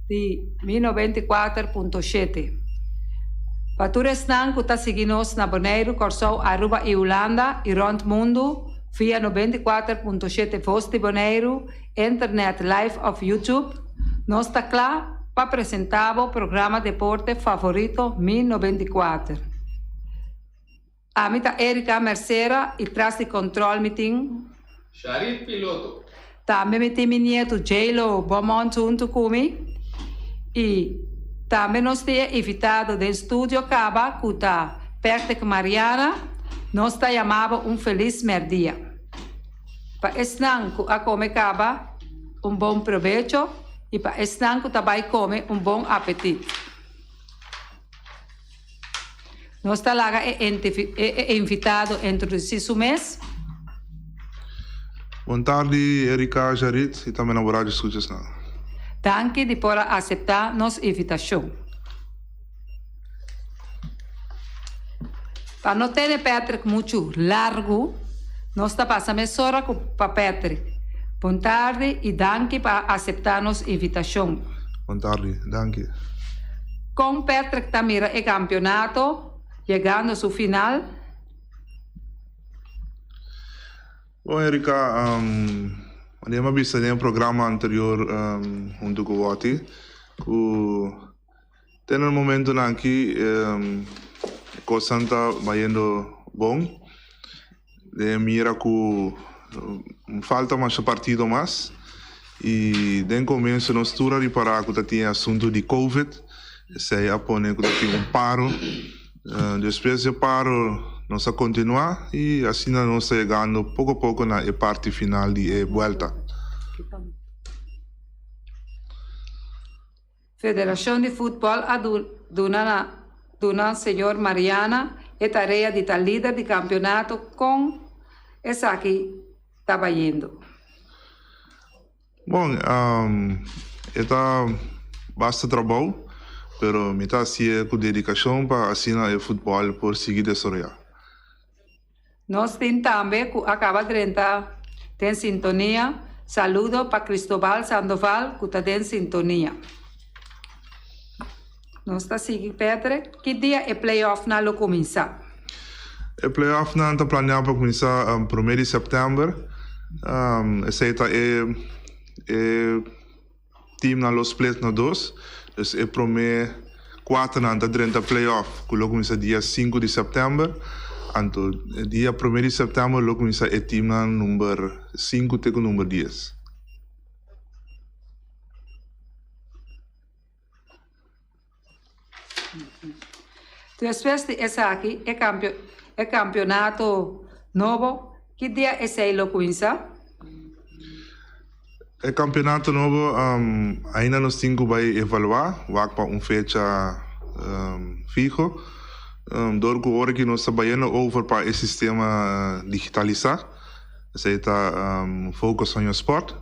Di mi 94.7. Pa tur esnan ku ta sigui nos na Boneiru, Kòrsou, Aruba i Hulanda i rònt mundu via 94.7 Vos di Boneiru, Internet Live òf YouTube, nos ta kla pa presentá bo programa deporte favorito Mi 94. Ami ta Erika Mercera i tras di kòntròl mi tin. Sharif Piloto. Tambe mi tin mi nietu J-Lo Beaumont huntu ku mi. I tambe nos tin e invitado den studio kaba ku ta Patrick Mariana. Nos ta yama bo un felis mèrdia. Pa esnan ku a kome kaba, un bon probecho i pa esnan ku ta bai kome un bon apetit. Nos ta laga e e invitado introduci su mes. Bon tardi Erika, Jarit y tambe na bo radio escuchasnan. Danki di por a acepta nos invitacion. Pa no tene Patrick muchu largu, nos ta pasa mesora cu pa Patrick. Bon tardi y danki pa a acepta nos invitacion. Bon tardi, danki. Kon Patrick ta mira e kampionato yegando su final? Bon Erika, manera mi a bisa den e programa anterior huntu ku Wotty ku te na e momentonan aki e kosnan ta bayendo bon. Den mira ku falta masha partido mas i den komienso nos tur a ripará ku ta tin e asuntu di covid, esei a pone ku ta tin un paro. Despues di e paro nos a kontinuá i asina nos ta yegando poko poko na e parti final di e buelta. Federashon di Futbòl a duna na duna señor Mariana e tarea di ta lider di kampionato kon esaki ta bayendo. Bon, e ta basta trabou, pero mi ta hasié ku dedikashon pa asina e futbòl por sigui desaroyá. Nos tin tambe ku a kaba drenta den sintonia. Saludo pa Cristobal Sandoval ku ta den sintonia. Nos ta sigui Petre, ki dia e playoffnan lo kuminsá? E playoffnan ta planeá pa kuminsá promé di sèptèmber. Esei ta e e. Teamnan lo split na dos, dus e prome kuaternan ta drenta playoff ku lo kuminsá dia sinku di sèptèmber. Anto dia prome di sèptèmber lo kuminsá e teamnan number sinku te ku number dies. Despues di esaki e kampionato nobo, ki dia esei lo kuminsá? E kampionato nobo ainda nos tin ku bai evaluá, wak pa un fecha fiho. Dor ku ora ki nos ta bayendo over pa e sistema digitalisá, esei ta Focus on Your Sport.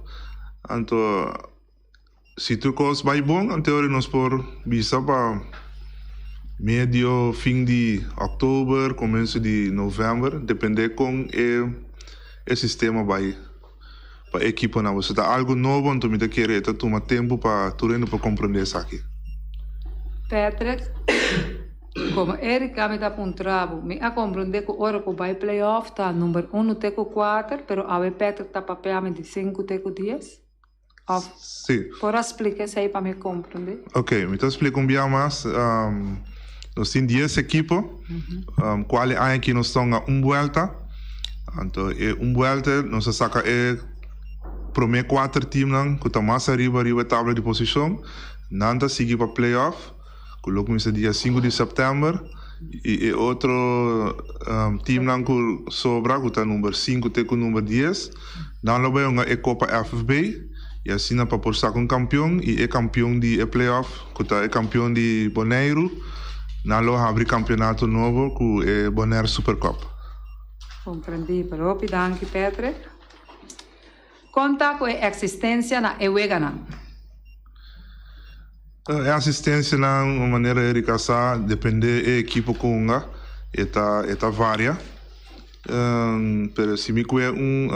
Anto. Si tur kos bai bon, anteori nos por bisa pa medio fin di òktober, komienso di novèmber, dependé kon e e sistema bai pa e ekiponan. Pasobra ta algu nobo, anto mi ta kere e ta tuma tempu pa tur hende por komprendé esaki. Patrick, Komo Erika mi ta puntra bo, mi a komprendé ku ora ku bai play-off ta number unu te ku kuater, pero awe Patrick ta papia mi di sinku te ku dies? Of Sí. por a splika esei pa mi komprendé? Ok, mi ta splika un bia mas. Nos tin dies ekipo, kual e aña aki nos ta hunga un buelta. Anto e un buelta nos a saka e promé kuater teamnan ku ta mas ariba riba e tabla di posishon. Nan ta sigui pa play-off. Ku lo kuminsá dia sinku di sèptèmber i e otro teamnan ku sobra ku ta number sinku te ku number dies nan lo bai hunga e Kopa FFB i asina pa por saka un kampion i e kampion di e playoff ku ta e kampion di Boneiru nan lo habri kampionato nobo ku e Bonaire Super Cup. Komprendí, pero hopi danki Patrick. Konta ku e eksistensia na e weganan. E asistensianan, manera Erika sa, depende e ekipo ku hunga, e ta e ta varia. Pero si mi kue un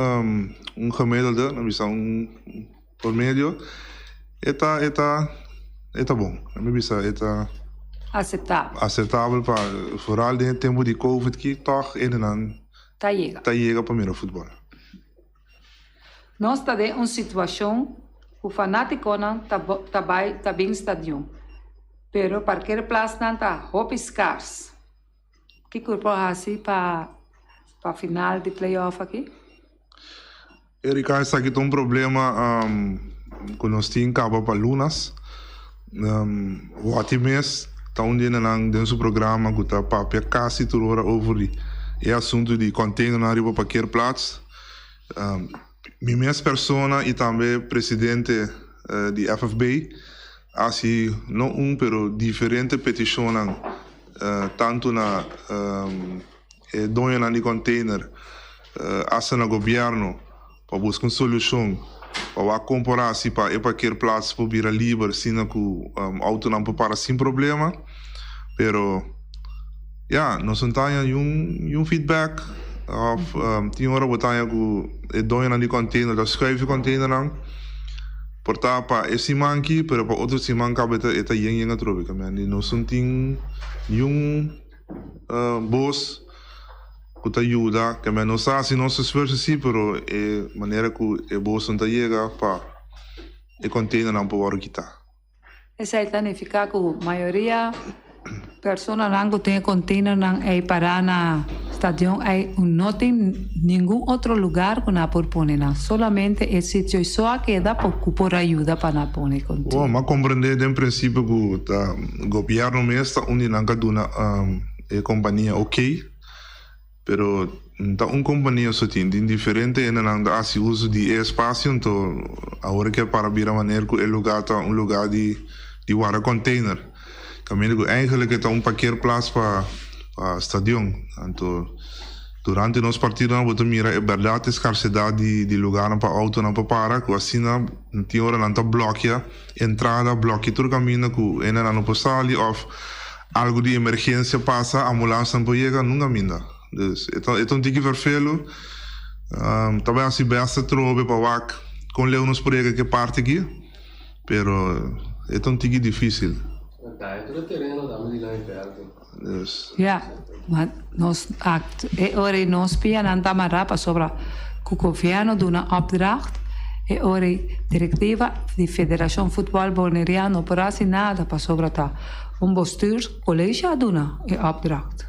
un gemiddelde, nan bisa un promedio, e ta e ta. E ta bon. Mi bisa e ta. Aceptabel. Aceptabel pa vooral den e tempo di covid ki tog hendenan. Ta yega. Ta yega pa mira futbol. Nos ta den un situacion cu fanaticonan ta ta bay ta bin stadion, pero parkeerplaatsnan ta hopi scars. Kico por haci pa pa final di playoff aki? Erika, esaki ta un problema ku nos tin kaba pa lunas. Watty mes ta un di nan den su programa ku ta papia kasi tur ora over di e asuntu di containernan riba parkeerplaats. Mi mes persona i tambe presidente di FFB a hasi no un pero diferente petishonnan tantu na e doñonan di container hasta na gobierno pa busca un solucion pa wak con por haci pa e parkeerplaats por bira liber asina cu autonan por para sin problema pero ya nos no ta haña niun feedback of tin ora bo ta haña cu e doñonan di container ta schuif e containernan por ta pa e siman aki pero pa otro siman caba e ta yen yen atrobe nos no tin niun Bos ku ta yuda ke men nos ta hasi nos esfuerso si pero e manera ku e bosnan ta yega pa e containernan por wòrdu kitá. Esei ta nifiká ku mayoria personanan ku tin e containernan ei pará na stadion ei no tin ningun otro lugar ku nan por pone nan, solamente e sitio ei so a keda ku por a yuda pa nan pone container. Bo a komprendé den prinsipio ku ta Gobierno mes ta un di nan ka duna e kompania ok, pero no ta un kompania so tin, tin diferente hendenan ta hasi uso di e espasio, anto awor ke para bira manera ku e lugar ta un lugar di di warda container, kaminda ku eigenlijk e ta un parkeerplaats pa pa stadion, anto durante nos partidonan bo ta mira e bèrdat e skarsedat di di lugarnan pa outonan pa para ku asina tin ora nan ta blòkia. Entrada blòki tur kaminda ku hendenan no por sali òf algu di emergensia pasa ambulans nan por yega nunka minda. Dus e ta e ta un tiki verfelu. Ta bai hasi bèst atrobe pa wak kon leu nos por yega ke parti aki pero e ta un tiki difísil. Ta e tur e tereno tambe di nan e vèldi. Dus. Ya, ma nos act e ora ei nos pianan ta mará pasobra ku gobièrnu duna opdracht e ora ei direktiva di Federashon Futbòl Boneriano no por hasi nada pasobra ta un bestuurscollege a duna e opdracht.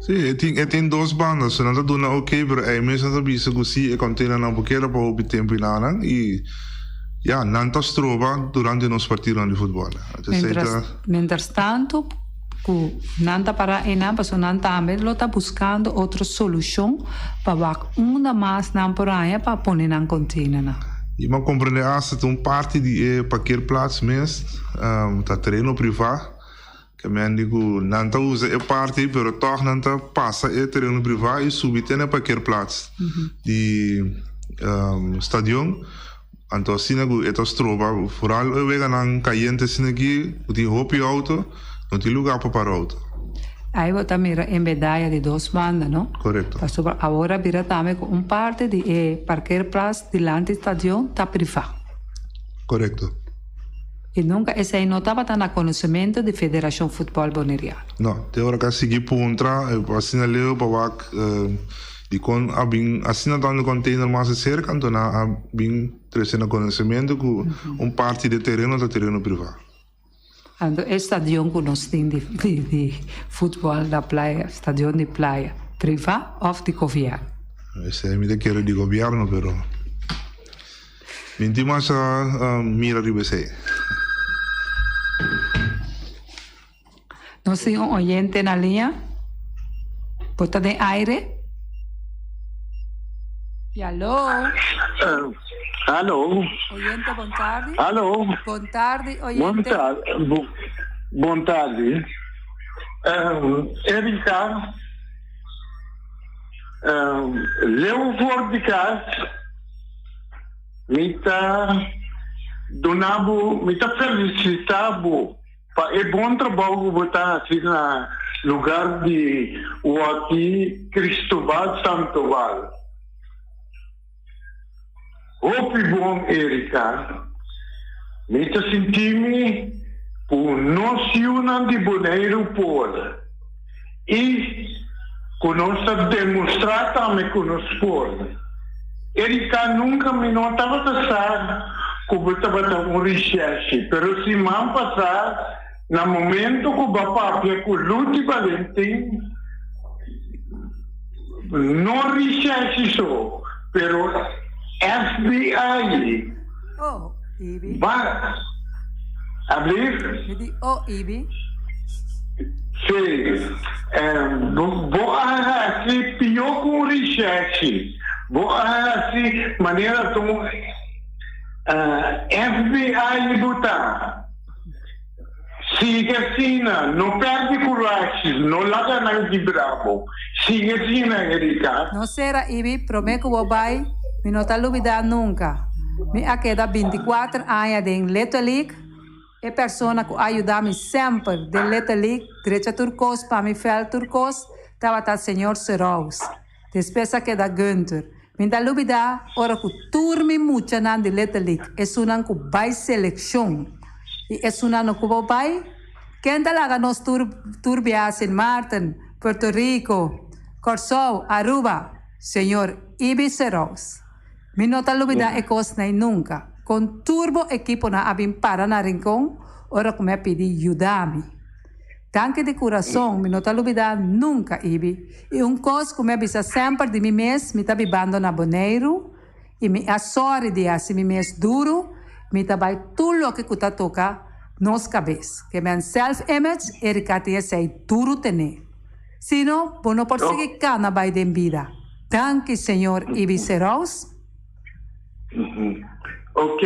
Sí, e tin e tin dos banda, so nan ta duna oké, pero ei mes nan ta bisa ku sí e kòntenernan por keda pa hopi tempu i nanan i ya, nan ta stroba durante nos partidonan di futbòl. Entonces ei ta. Mientras tanto ku nan ta para einan pasobra nan tambe lo ta buskando otro solushon pa wak unda mas nan por haña pa pone nan konteinernan. I mi a komprende asta ta un parti di e parkeerplaats mes ta tereno privá, ke men di ku nan ta usa e parti pero tòg nan ta pasa e tereno privá i subi te na e parkeerplaats di stadion. Anto asina ku e ta stroba, foral e weganan kayente asina aki ku tin hopi outo, no tin luga pa para outo. Ai bo ta mira e medaya di dos banda, no? Korekto. Pasobra awor a bira tambe ku un parti di e parkeerplaats dilanti stadion ta privá. Korekto. I nunka esei no tabata na konosementu di Federashon Futbòl Boneriano. No, te ora ku a sigui puntra, asina leu pa wak. Dikon a bin asina tantu container mas acerca, anto nan a bin trece na conocimiento cu un parti di e tereno ta tereno priva. Anto e stadion cu nos tin di di futbol na playa, stadion di playa, priva of di gobierno? Esey mi ta kere di gobierno, pero mi tin masha mira riba esey. Nos tin un oyente na liña. Bo ta den aire. Y aló. Aló. Oyente, bon tardi. Aló. Bon tardi, oyente. Bon tardi. Bon tardi. Erika, leu for di kas. Mi ta duna bo, mi ta felicita bo. Pa e bon trabou ku bo ta hasi na lugar di Joaquin Cristobal Sandoval. Hopi bon Erika. Mi ta sinti mi. ku nos yunan di Boneiru por i ku nos ta demostrá tambe ku nos por. Erika, nunka mi no tabata sa ku bo tabata un rishèrshi, pero siman pasá na momento ku bo a papia ku Luti Valentin, no rishèrshi so, pero FBI. Oh, Ibi. Ba, ablief? Mi di, oh, Ibi. Sí, bo, bo a hasi pió ku un rishèrshi. Bo a hasi manera ta un FBI bo ta. Sigui asina, no pèrdè kurashi, no laga nan kibra bo. Sigui asina, Erika. No sera, Ibi, promé ku bo bai, mi no ta lubidá nunka. Mi a keda bintikuater aña den Little League. E persona ku a yuda mi semper den Little League drecha tur kos pa mi vèlt tur kos tabata señor Serous. Despues a keda Gunther. Mi ta lubidá ora ku tur mi muchanan di Little League, esunnan ku bai selekshon i esunnan no ku bo bai, ken ta laga nos tur tur biaha Sint Maarten, Puerto Rico, Kòrsou, Aruba? Señor Ibi Serous. Mi no ta lubidá e kosnan nunka. Kon tur bo ekiponan a bin para na Rincon ora ku mi a pidi yuda mi. Danki di kurason, mi no ta lubidá nunka, Ibi. I un kos ku mi a bisa semper di mi mes, mi ta bibando na Boneiru i mi a sòri di hasi mi mes duru, mi ta bai tur loke ku ta toka nos kabes. Ke men self image, Erika tin esei duru tené. Sino, bo no por sigui kana bai den bida. Danki, señor Ibi Serous. Ok,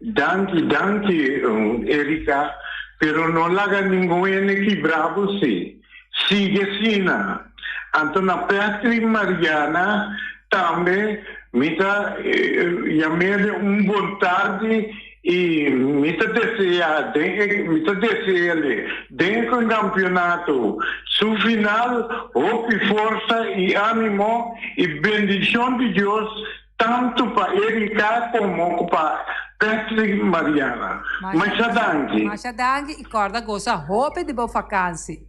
danki, danki, Erika. Pero no laga ningun hende kibra bo si. Sigui asina. Anto na Patrick Mariana tambe mi ta yam'e un bon tardi I mi ta desea den e mi ta deseale den e kampionato su final hopi forsa i animo i bendishon di Dios tantu pa Erika komo pa Patrick Mariana. Masha danki. Masha danki i kòrda gosa hopi di bo fakansi.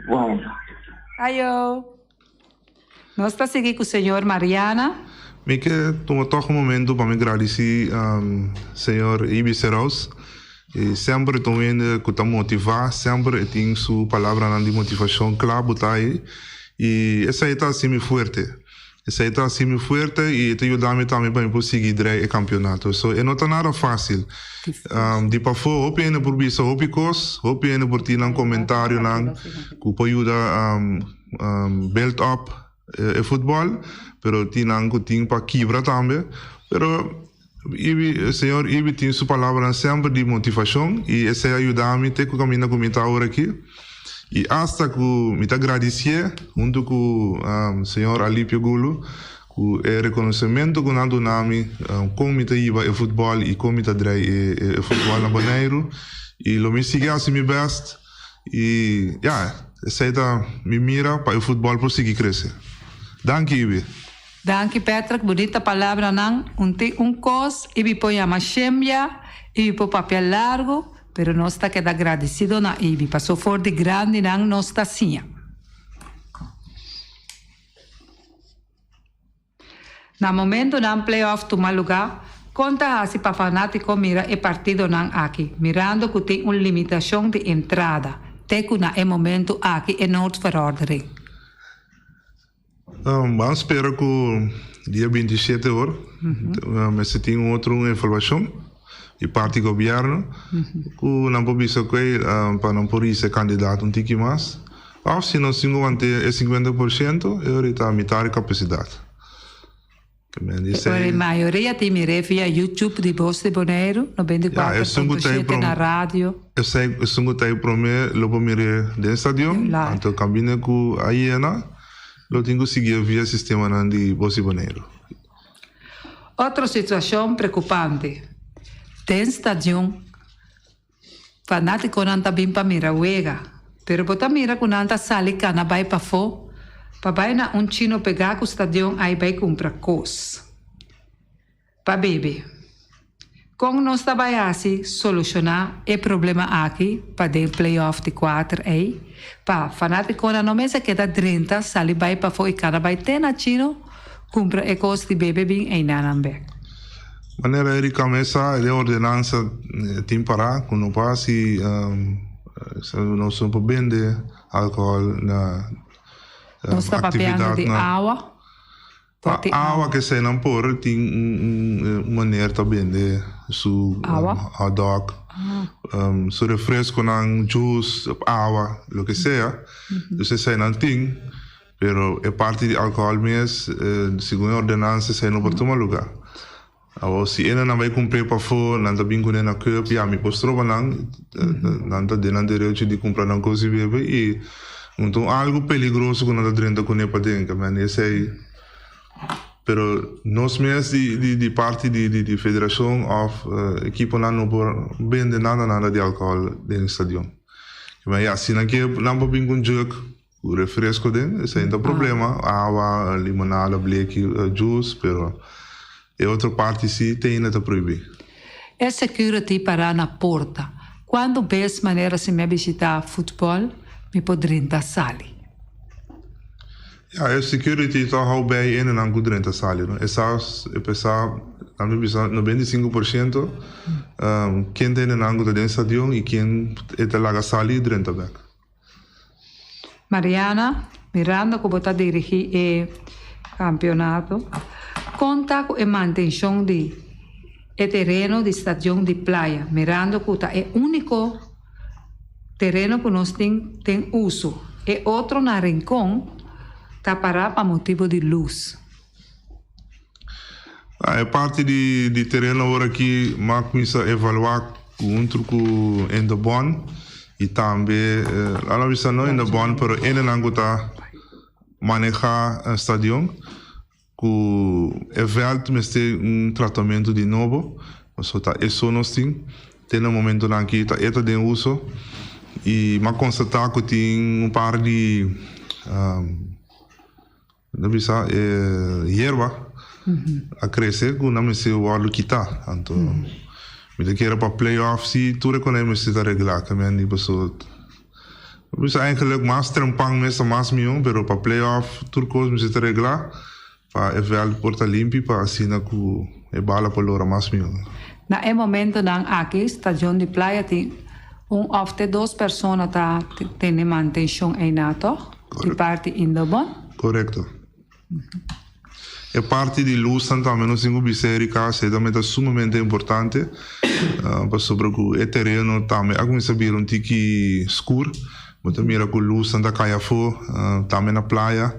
Bon. Ayo. Nos ta sigui ku señor Mariana. Mi ke tuma tòg un momento pa mi gradisí señor Ibi Seraus. E semper e ta un hende ku ta motivá, semper e tin su palabranan di motivashon kla botá ei. I esei ta hasi mi fuerte. Esei ta hasi mi fuerte i e ta yuda mi tambe pa mi por sigui drei e kampionato. So e no ta nada fásil. Di pafó hopi hende por bisa hopi kos, hopi hende por tin nan komentarionan ku por yuda build up e futbol, pero tin nan ku tin pa kibra tambe. Pero Ibi, señor Ibi tin su palabranan semper di motivashon i esei a yuda mi te ku kaminda ku mi ta awor aki. I asta ku mi ta gradisié huntu ku señor Alipio Gulu ku e rekonosementu ku nan duna mi kon mi ta hiba e futbol i kon mi ta drei e futbol na Boneiru. I lo mi sigui hasi mi bèst. I ya, esei ta mi mira pa e futbòl por sigui krese. Danki Ibi. Danki Patrick, bunita palabranan. Un tin un kos Ibi por yama shembia, Ibi por papia largu, pero nos ta keda gradisido na Ibi paso for di grandinan nos ta siña. Na momentonan playoff tuma lugá, kon ta hasi pa fanátiko mira e partidonan aki, mirando ku tin un limitashon di entrada te ku na e momentu aki e noodverordening? Ban spera ku dia 27 or mester tin un otro un evaluashon di parti gobièrnu ku nan por bisa ku ey pa nan por hisa e kandidato un tiki mas. Of si nos tin ku manté e 50%, e ora ta mitad di kapasidat. Pero e mayoria tin mir'é via YouTube di Bos di Boneiru, 94.7 na radio. Esun ku ta e promé lo por mir'é den stadion, anto kaminda ku a yena lo tin ku siguié via sistemanan di Bos di Boneiru. Otro situashon preokupante, den stadion Fanátikonan ta bin pa mira wega, pero bo ta mira ku nan ta sali kana bai pafó pa bai na un chino pegá ku stadion ai bai kumpra kos pa bebe. Kon nos ta bai hasi solushoná e problema aki pa den play-off di kuater ei? Pa fanátikonan no mester keda drenta, sali bai pafó i kana bai te na chino kumpra e kos di bebe bin einanan bek. Manera Erika mes sa, e ordenansa tin pará ku no por hasi nos no por bende alkohòl na Nos ta papiando di aktividatnan. awa. Pa awa ke eseinan por tin un maner ta bende su hot dog, su refresconan, juice, awa, loke sea. Dus eseinan tin, pero e parti di alcohol mes, segun e ordenansa esei no por tuma luga. Awor si e nan bai kumpr'é pafó, nan ta bin kuné na keup, ya mi por stroba nan, nan ta den nan derecho di kumpra nan kos di bebe i no ta un algu peligroso ku nan ta drenta kuné paden, ke men esei. Pero nos mes di di di parti di di di federashon òf ekiponan no por bende nada nada di alkohòl den stadion. Ke men ya si nan ke nan por bin ku un jug Ku refresco den, esei no ta problema, awa, limonada, bleki, juice, pero e otro parti si te ainda ta prohibi. E security pará na porta. Cuando bes manera si mi a bishita futbol mi por drenta sali? Ya, e security ta hou bij enenan ku drenta sali, no. E sa, e pesa, nan mi bisa 95% ken ta enenan ku ta den stadion i ken e ta laga sali i drenta bek. Mariana, mirando ku bo ta dirigí e kampionato, kon ta ku e mantenshon di e tereno di stadion di Playa, mirando ku ta e úniko tereno ku nos tin den uso? E otro na Rincon ta pará pa motibu di lus. E parti di tereno awor aki m'a kuminsá evaluá huntu ku Indobon i tambe, laga bisa no Indobon pero hendenan ku ta manehá stadion ku e vèlt mester un tratamentu di nobo pasobra ta eso nos tin te na momentunan aki ta e ta den uso i m'a konstatá ku tin un par di. Nan bisa e yerba a krese ku nan mester wòrdu kitá. Anto mi ta kere pa play-off si tur e konei mester ta reglá. Kaminda di pasobra mi bisa eigenlik mas trempan mes ta mas mihó pero pa play-off tur kos mester ta reglá pa e vèlt por ta limpi pa asina ku e bala por lora mas mihó. Na e momentonan aki Stadion di Playa tin un òf te dos persona ta tene mantenshon einá tòg? Di parti Indobon? Korekto. E parti di lusnan tambe nos tin ku bisa Erika, esei tambe ta sumamente importante pasobra ku e tereno tambe a kuminsá bira un tiki skur. Bo ta mira ku lusnan ta kai afó tambe na playa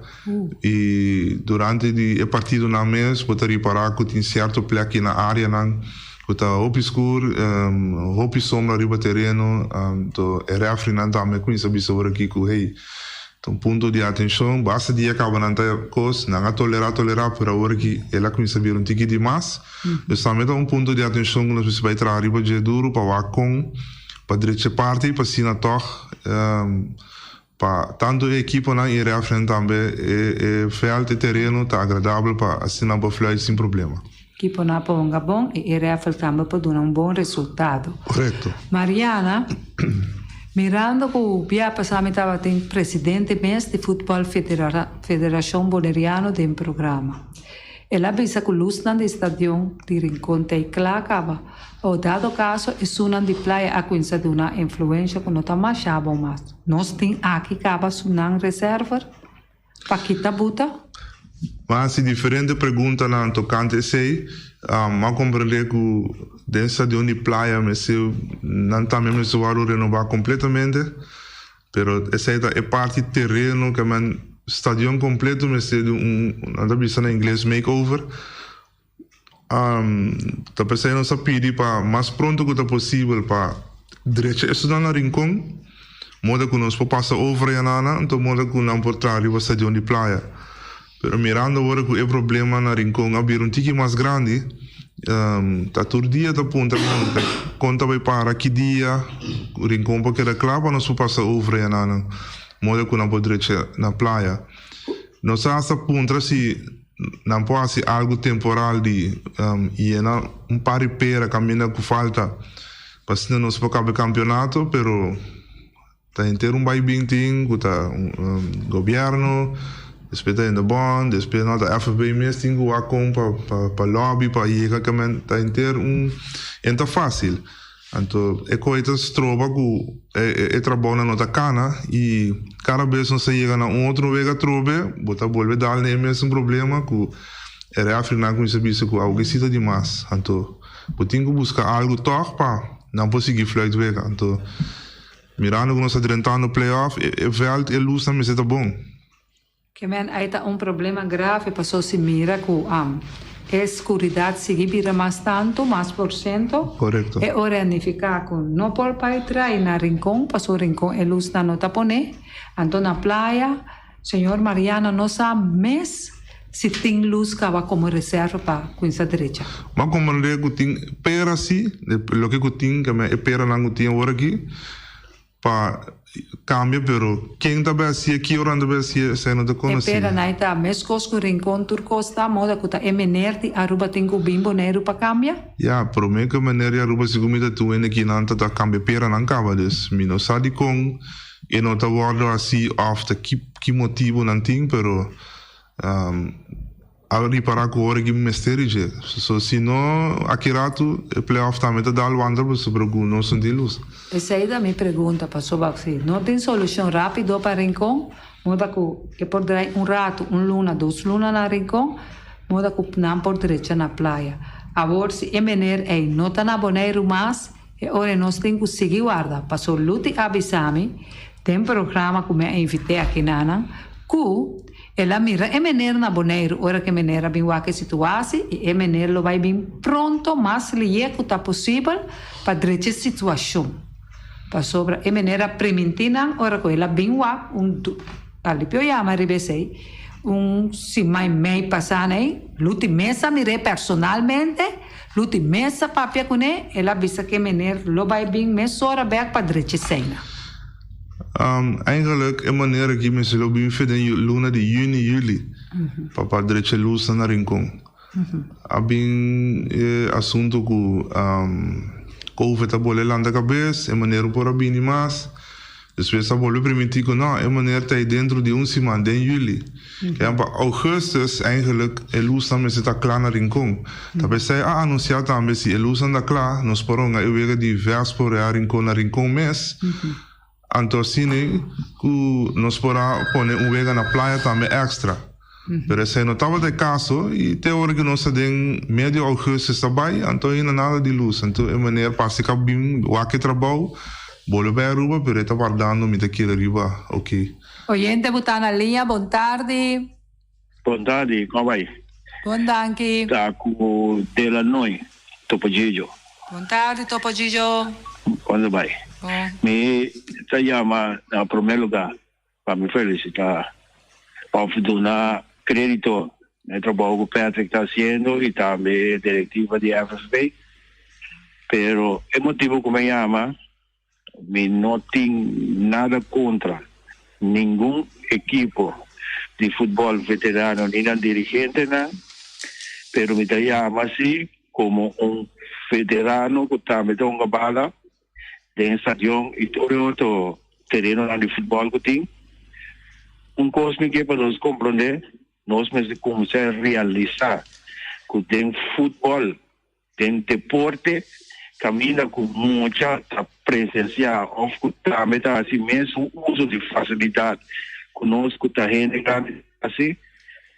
i durante di e partidonan mes bo ta ripará ku tin sierto plek na áreanan ku ta hopi skur, hopi sombra riba tereno. Anto e rèfrinan tambe a kuminsá bisa ora aki ku hey, ta un punto di atenshon. Basta dia kaba nan ta kos, nan a tolerá, tolerá, pero awor aki el a kuminsá bira un tiki di mas. Dus tambe ta un punto di atenshon ku nos mester bai traha riba dje duru pa wak kon pa drecha e parti pa asina tòg pa tantu e ekiponan i e rèfrinan tambe e e vèlt, e tereno ta agradabel pa asina nan por fluit sin problema. Ekiponan por hunga bon i e rèfri tambe por duna un bon resultado. Korekto. Mariana, mirando ku bia pasá mi tabatin presidente mes di Futbòl Federashon Boneriano den programa. El a bisa ku lusnan di stadion di Rincon ta e kla kaba. O dado kaso esunnan di playa a kuinsa duna influensha ku no ta masha bon mas. Nos tin aki kaba sunan reserver pa kita buta? M'a hasi diferente preguntanan tokante esei. M'a komprendé ku den stadion di playa mester nan tambe mester wòrdu renobá kompletamente. Pero esei ta e parti tereno ke men stadion kompleto mester di un nan ta bisa na ingles make over. Ta p'esei nos a pidi pa mas pronto ku ta posibel pa drecha esunnan na Rincon moda ku nos por pasa over yanana anto moda ku nan por traha riba stadion di Playa. Pero mirando awor ku e problema na Rincon a bira un tiki mas grandi, ta tur dia ta puntra nan kon ta bai para ki dia Rincon por keda kla pa nos por pasa over ayananan moda ku nan por drecha na playa. Nos a hasta puntra si. Nan por hasi algu temporal di yena un par di pera kaminda ku falta pa asina nos por kaba e kampionato, pero ta henter un bai bin tin ku ta gobièrnu, despues ta hende bònt, despues no ta FFB mes tin ku wak kon pa pa lòbi pa yega kemen ta henter un e no ta fásil. Anto e koe ta stroba ku e trabounan no ta kana i kada bes nos ta yega na un otro wega atrobe bo ta bolbe dal na e mesun problema ku e refrinan kuminsa bisa ku awo ke si ta dimas. Anto bo tin ku buska algu tòg pa nan por sigui fluit wega. Anto mirando ku nos ta drentando play-off e vèlt e lusnan mester ta bon. Ke men ai ta un problema grave paso si mira ku e skuridat sigui bira mas tantu, mas por siento, Korekto. e ora a nifiká ku no por bai trai na Rincon paso Rincon e lusnan no ta pone, anto na playa señor Mariano no sa mes si tin lus kaba komo reserva pa kuinsa drecha. M'a komprendé ku tin pera si, loke ku tin, ke men e peranan ku tin awor aki. Pa cambia pero ken ta bay hacié ki ora nan ta bay hacié esey no ta E conoci. pera nai ta mescos cu Rincon tur cos ta moda cu ta e meneer di Aruba tin cu bin Boneiru pa cambia? Ya, prome cu e meneer di Aruba sigur mi ta tur hende ki nan ta ta cambia pera nan caba dus mi no sa dicon e no ta wordo haci of ta ki ki motibo nan tin pero A ripara ku ora ki mester di dje. So si no aki ratu e playoff tambe ta dal wandra pasobra ku nos no tin lus. Esei ta mi pregunta pasobra si no tin solushon rapido pa Rincon, moda ku e por drai un ratu, un luna, dos luna na Rincon, moda ku nan por drecha na playa. Awor si e meneer ei no ta na Boneiru mas, e ora nos tin ku sigui warda paso Luti a bisa mi den programa ku mi a invit'é aki nanan ku El a mira e mener na Boneiru ora ku e mener a bin wak e situasi i e mener lo bai bin pronto mas lié ku ta posibel pa drecha e situashon. Pasobra e mener a primintí nan ora ku el a bin wak un alipio yama riba esei un siman i mei pasá nei, Luti mes a mir'é personalmente, Luti mes a papia kuné, el a bisa ku e mener lo bai bin mesora bèk pa drecha eseinan. Eigenlijk e manera ki mester lo bin fe den luna di juni, juli pa pa drecha lusnan na Rincon. A bin e asunto ku covid a bolbe lanta kabes, e manera por a bini mas. Despues a bolbe primintí ku no, e manera ta ei dentro di un siman, den juli. Keda pa augustus eigenlijk e lusnan mester ta kla na Rincon. Ta p'esei a anunsiá tambe si e lusnan ta kla, nos por honga e wega di Vespo Real Rincon na Rincon mes. Anto asina ku nos por a pone un wega na playa tambe èkstra. Pero esei no tabata e kaso i te ora ku nos ta den medio augustus ta bai, anto ainda nada di lus. Anto e meneer pasa ka bin wak e trabou, bolbe bai Aruba, pero e ta wardando mi ta kere riba oke. Oyente bu ta na liña, bon tardi. Bon tardi, kon bai? Bon danki. Ta ku Delanoy, Topo Gigio. Bon tardi Topo Gigio. Kon ta bai? Bon. Mi ta yama na prome luga pa mi felisita of duna kredito na e trabou ku Patrick ta hasiendo i tambe e direktiva di FFB. Pero e motibu ku mi a yama Mi no tin nada contra ningun ekipo di futbol veterano ni nan dirigentenan, pero mi ta yama si como un veterano cu tambe ta hunga bala den stadion y tur e otro terenonan di futbol cu tin. Un cos mi ke pa nos comprende, nos mester cuminsa realisa cu den futbol Den deporte, kaminda ku mucha ta presensiá òf ku tambe ta hasi mesun uso di fasilidat ku nos ku ta hende grandi ta hasi,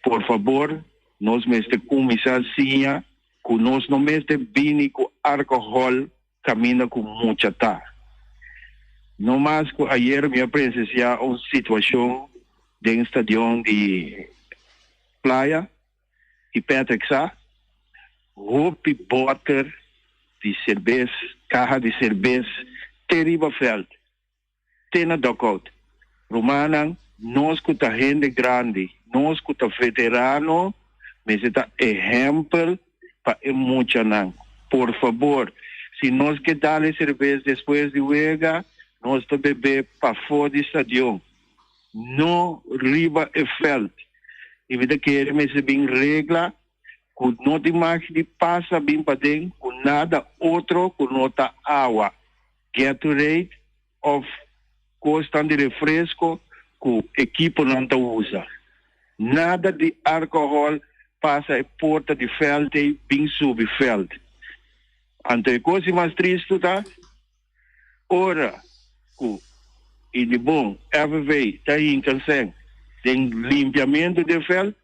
por fabor nos mester kuminsá siña ku nos no mester bini ku alkohòl kaminda ku mucha ta. No mas ku ayer mi a presensiá un situashon den stadion di Playa. I Patrick sa, hopi boter di serbes, kaha di serbes te riba veld, te na dugout. Rumannan, nos ku ta hende grandi, nos ku ta veterano, mester ta ehèmpel pa e muchanan. Por fabor, si nos ke dal e serbes despues di wega, nos ta bebé pafó di stadion, no riba e veld. I mi ta kere mester bin regla ku no tin mag di pasa bin paden ku nada otro ku no ta awa, Gatorade òf kosnan di refresko ku ekiponan ta usa. Nada di alkohòl pasa e porta di vèlt ei bin subi vèlt. Anto e kos di mas tristu ta ora ku i di bon FV ta hinka sèn den limpiamentu di e vèlt,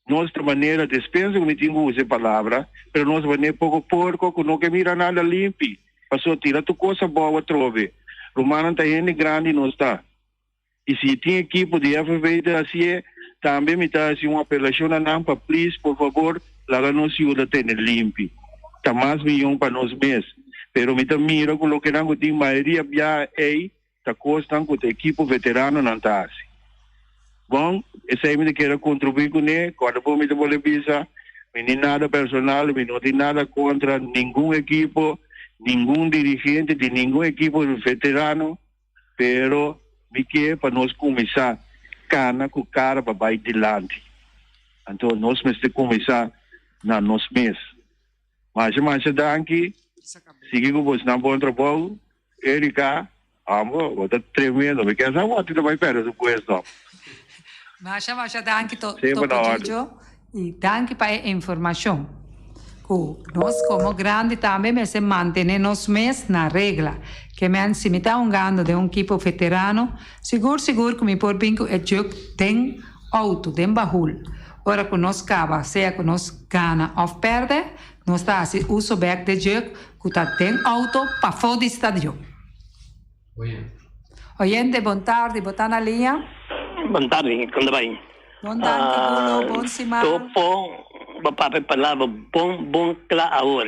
nos ta manera despensa ku mi tin ku usa e palabra, pero nos ta manera poko porko ku no ke mira nada limpi, pasobra tira tur kos abou atrobe. Rumannan ta hende grandi nos ta. I si tin ekipo di FFB ta hasié, tambe mi ta hasi un apelashon na nan pa plis, por fabor, laga nos yuda tene limpi. Ta mas miyon pa nos mes. Pero mi ta mira ku lokenan ku tin mayoria biaha ei ta kosnan ku ta ekipo veteranonan ta hasi. Bon, esei mi ta kere kontribuí kuné. Kòrda bo mi ta bolbe bisa, mi ni nada personal, mi no tin nada kontra ningun ekipo, ningun dirigente di ningun ekipo veterano. Pero mi ke pa nos kuminsá kana ku kara pa bai dilanti. Anto nos mester kuminsá na nos mes. Masha masha danki. Sigui ku bosnan bon trabou. Erika, amo, bo ta tremendo. Mi ke sa wòrdu ta bai pèrdè su puesto. Masha masha danki Topo Chicho. I danki pa e informashon. Ku nos komo grandi tambe mester mantene nos mes na regla. Ke men si mi ta hungando den un kipo veterano, sigur sigur ku mi por bin ku e jug den outo, den bahul. Ora ku nos kaba, sea ku nos gana òf pèrdè, nos ta hasi uso bèk de jug ku ta den outo pafó di stadion. Oyente, bon tardi, bo ta na liña? Bon tardi, kon ta bai? Bon danki Gulo, bon siman. Topo, bo papia palabra bon bon kla awor.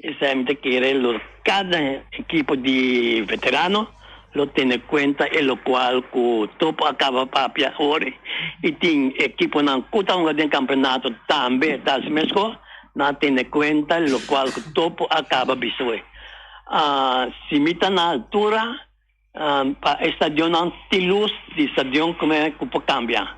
Esei mi ta kere lo kada ekipo di veterano lo tene kuenta e lokual ku Topo a kaba papia awor i tin ekiponan ku ta hunga den kampeonato tambe ta hasi meskos, nan a tene kuenta lokual ku Topo a kaba bisa awor. Si mi ta na altura pa e stadionnan tin lus di stadion kume ku por kambia.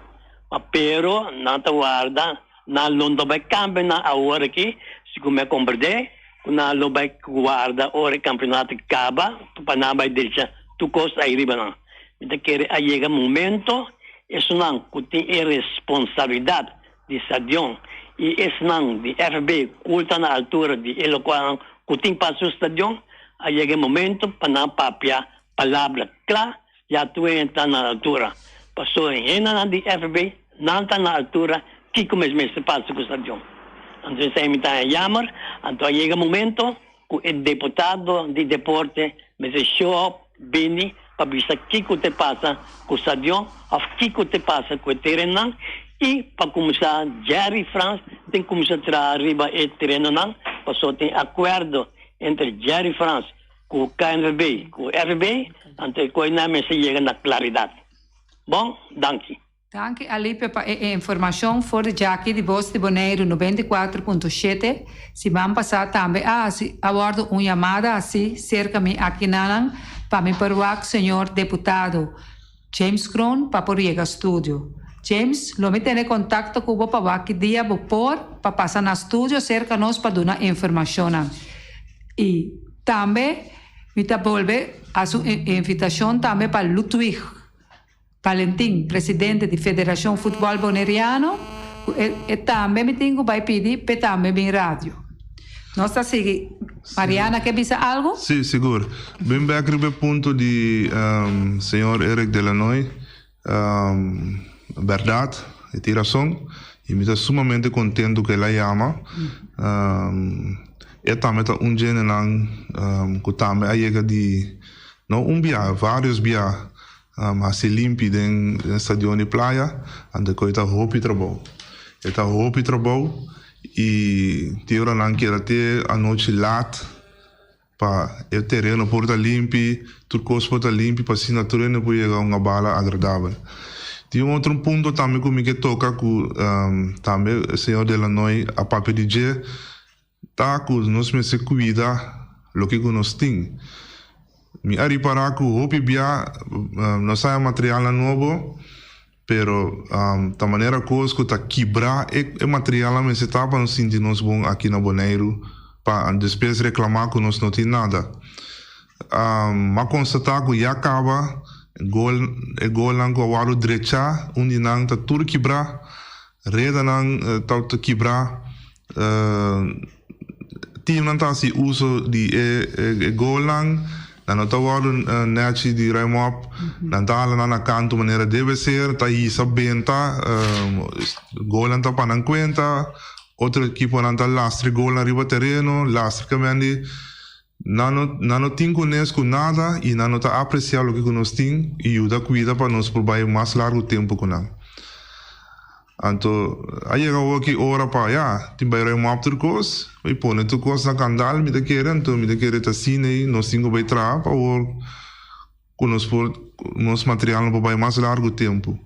Ma pero nan ta warda nan lo no bai kambia nan awor aki segun mi a komprende ku nan lo bai warda ora e kampeonato kaba pa nan bai drecha tur kos ai riba nan. Mi ta kere a yega momento esunnan ku tin e responsabilidat di stadion y esnan di FB cu ta na altura di e locualnan cu tin pa su stadion, a yega e momento pa nan papia palabra cla, ya tur hende ta na altura. Pasobra e hendenan di FB nan ta na altura kico mes mester pasa cu stadion. Anto esey mi ta haña jammer, anto a yega momento cu e deputado di deporte mester show up bini pa bisa kico te pasa cu stadion of kico te pasa cu e terenonan y pa cuminsa Jerry Frans tin cuminsa traha riba e terenonan pasobra tin acuerdo entre Jerry Frans cu KNVB cu FB anto e coinan mester yega na claridad. Bon, danki. Danki Alipia pa e informashon for di djaki di Bos di Boneiru 94.7. Siman pasá tambe a hasi a wòrdu un yamada hasi serka mi akinanan pa mi por wak señor deputado James Kroon pa por yega studio. James, lo mi tene kontakto ku bo pa wak ki dia bo por pa pasa na studio serka nos pa duna informashonnan. I tambe mi ta bolbe hasi un invitashon tambe pa Ludwig. Valentin, presidente di Federashon Futbòl Boneriano, ku e e tambe mi tin ku bai pidi p'e tambe bin radio. Nos ta sigui. Mariana ke bisa algu? Sí, sigur. Bin bek riba e punto di señor Eric Delanoy. Bèrdat, e tin rason i mi ta sumamente kontentu ku el a yama. E tambe ta un djendenan ku tambe a yega di, no un bia, vários bia Hasi limpi den stadion di playa, anto ku e ta hopi trabou. E ta hopi trabou i tin ora nan keda te anochi lat pa e tereno por ta limpi, tur kos por ta limpi pa asina tur hende por yega un abala agradabel. Tin un otro punto tambe ku mi ke toka ku tambe señor Delanoy a papia di dje, Ta ku nos mester kuida loke ku nos tin. Mi a ripará ku hopi bia nos haña materialnan nobo. Pero ta manera kos ku ta kibrá e materialnan mester ta pa nos sinti nos bon aki na Boneiru pa despues reklamá ku nos no tin nada. M'a konstatá ku ya kaba gol e golnan ku a wòrdu drechá un di nan ta tur kibrá, redanan ta kibrá. Teamnan ta hasi uso di e golnan, nan no ta wòrdu nèchi di ruim op, nan ta hala nan na kantu manera debe ser, ta hisa benta, golnan ta pa nan kuenta, otro ekiponan ta lastra e golnan riba tereno, lastra kemendi nan no nan no tin kunes ku nada i nan no ta apresiá loke ku nos tin i yuda kuida pa nos por bai mas largu tempu ku nan. Anto a yega awor ki ora pa ya tin bai ruim op tur kos, bai pone tur kos na kandal mi ta kere, anto mi ta kere ta asina ei nos tin ku bai traha pa awor ku nos por nos materialnan por bai mas largu tempu.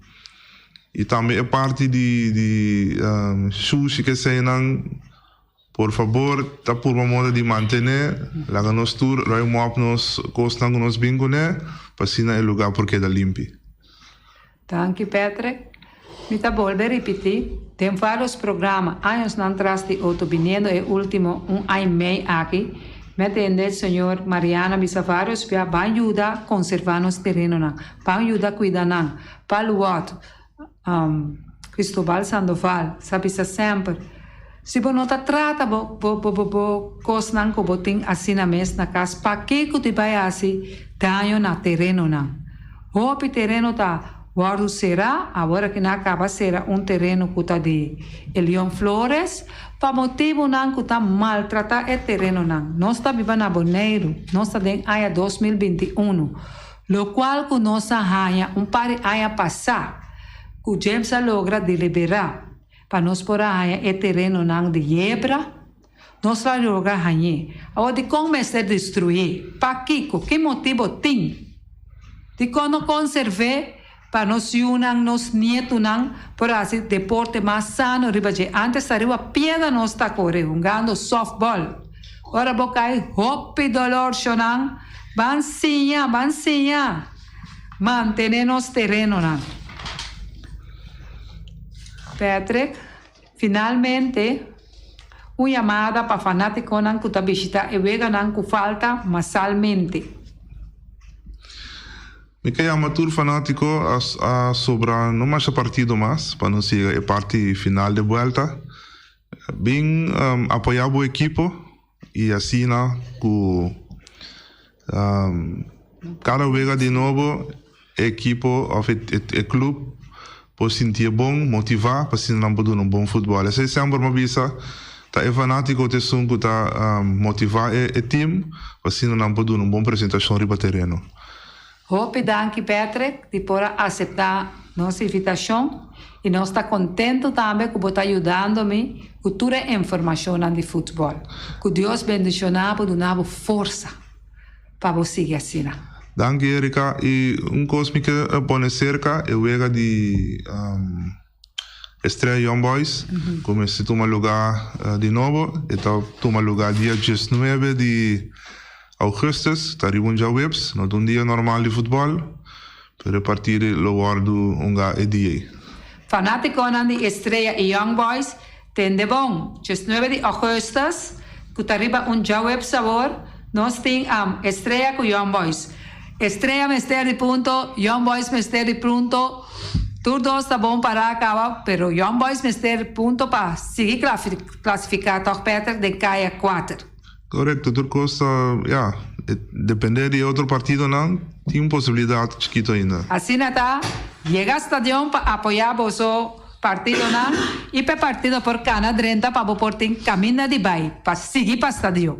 I tambe e parti di di shushi keseinan por fabor ta purba moda di mantené, laga nos tur ruim op nos kosnan ku nos bin kuné pa asina e lugar por keda limpi. Danki Patrick. Mi ta bolbe ripití, den vários programa añosnan tras di otro biniendo e último un aña y mei aki, mi a tende señor Mariana bisa vários bia ban yuda konservá nos terenonan, ban yuda kuida nan. Paul Watt, Cristobal Sandoval sa bisa semper, si bo no ta trata bo bo bo bo kosnan ku bo tin asina mes na kas, pakiko di bai hasi daño na terenonan? Hopi tereno ta wòrdu será, awor aki nan a kaba sera un tereno ku ta di Elion Flores, pa motibunan ku ta maltratá e terenonan. Nos ta biba na Boneiru, nos ta den aña 2021, lokual ku nos a haña un par di aña pasá ku James a logra deliberá pa nos por a haña e terenonan di Yebra, nos a logra hañ'é. Awor dikon mester destruí? Pakiko? Ki motibu tin? Dikon no konserv'é pa nos yunan, nos nietunan por hasi deporte mas sano riba dje? Antes ta riba piedra nos ta kore hungando softball. Ora bo kai hopi dolor shonan, ban siña, ban siña mantené nos terenonan. Patrick. Finalmente, un yamada pa fanátikonan ku ta bishitá e weganan ku falta masalmente. Mi ke yama tur fanátiko a sobra no masha partido mas pa nos yega e parti final de buelta. Bin apoyá bo ekipo i asina ku Kada wega di nobo e ekipo of e club por sintié bon, motivá pa asina nan por duna un bon futbòl. Esei semper mi a bisa ta e fanátiko ta esun ku ta motivá e team pa asina nan por duna un bon presentashon riba tereno. Hopi danki Patrick di por a aseptá nos invitashon i nos ta kontentu tambe ku bo ta yudando mi ku tur e informashonnan di futbòl. Ku Dios bendishoná bo duna bo forsa. pa bo sigui asina. Danki Erika y un cos mi ke pone cerca e wega di Estrella Young Boys cu mester tuma lugar di nobo e ta tuma lugar dia diesnuebe di augustus ta riba un djaweps no ta un dia normal di futbol pero e partido lo wordo hunga e dia ey. Fanaticonan di Estrella y Young Boys Tende bon, diesnuebe di augustus, ku ta riba un djaweps awor, nos tin am Estrella ku Young Boys. Estrella mester di punto, Young Boys mester di punto, tur dos ta bon pará kaba, pero Young Boys mester punto pa sigui klasifiká tòg Peter den kaya kuater. Korekto, tur kos ta, ya, depende di e otro partidonan, tin un posibilidat chikito ainda. Asina ta, yega stadion pa apoyá boso partidonan i pa e partido por kana drenta pa bo por tin kaminda di bai pa sigui pa stadion.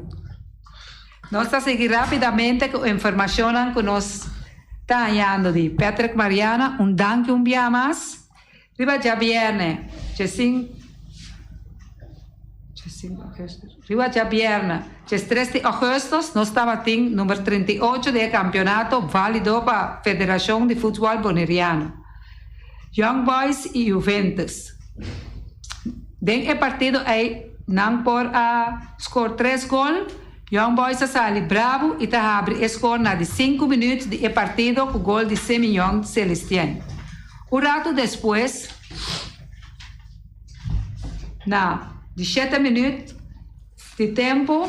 Nos ta sigui rápidamente ku informashonnan ku nos ta hañando di Patrick Mariana. Un danki un bia mas. Riba djabièrnè, djesink, Riba djabièrnè, djestres di ògùstùs, nos tabatin number 38 di e kampionato válido pa Federashon di Futbòl Boneriano, Young Boys i Juventus. Den e partido ei nan por a skor tres gol. Young Boys a sali brabu i ta habri e skor na di sinku minüt di e partido ku gol di Semillon Celestien. Un ratu despues, na di shete minüt di tempu,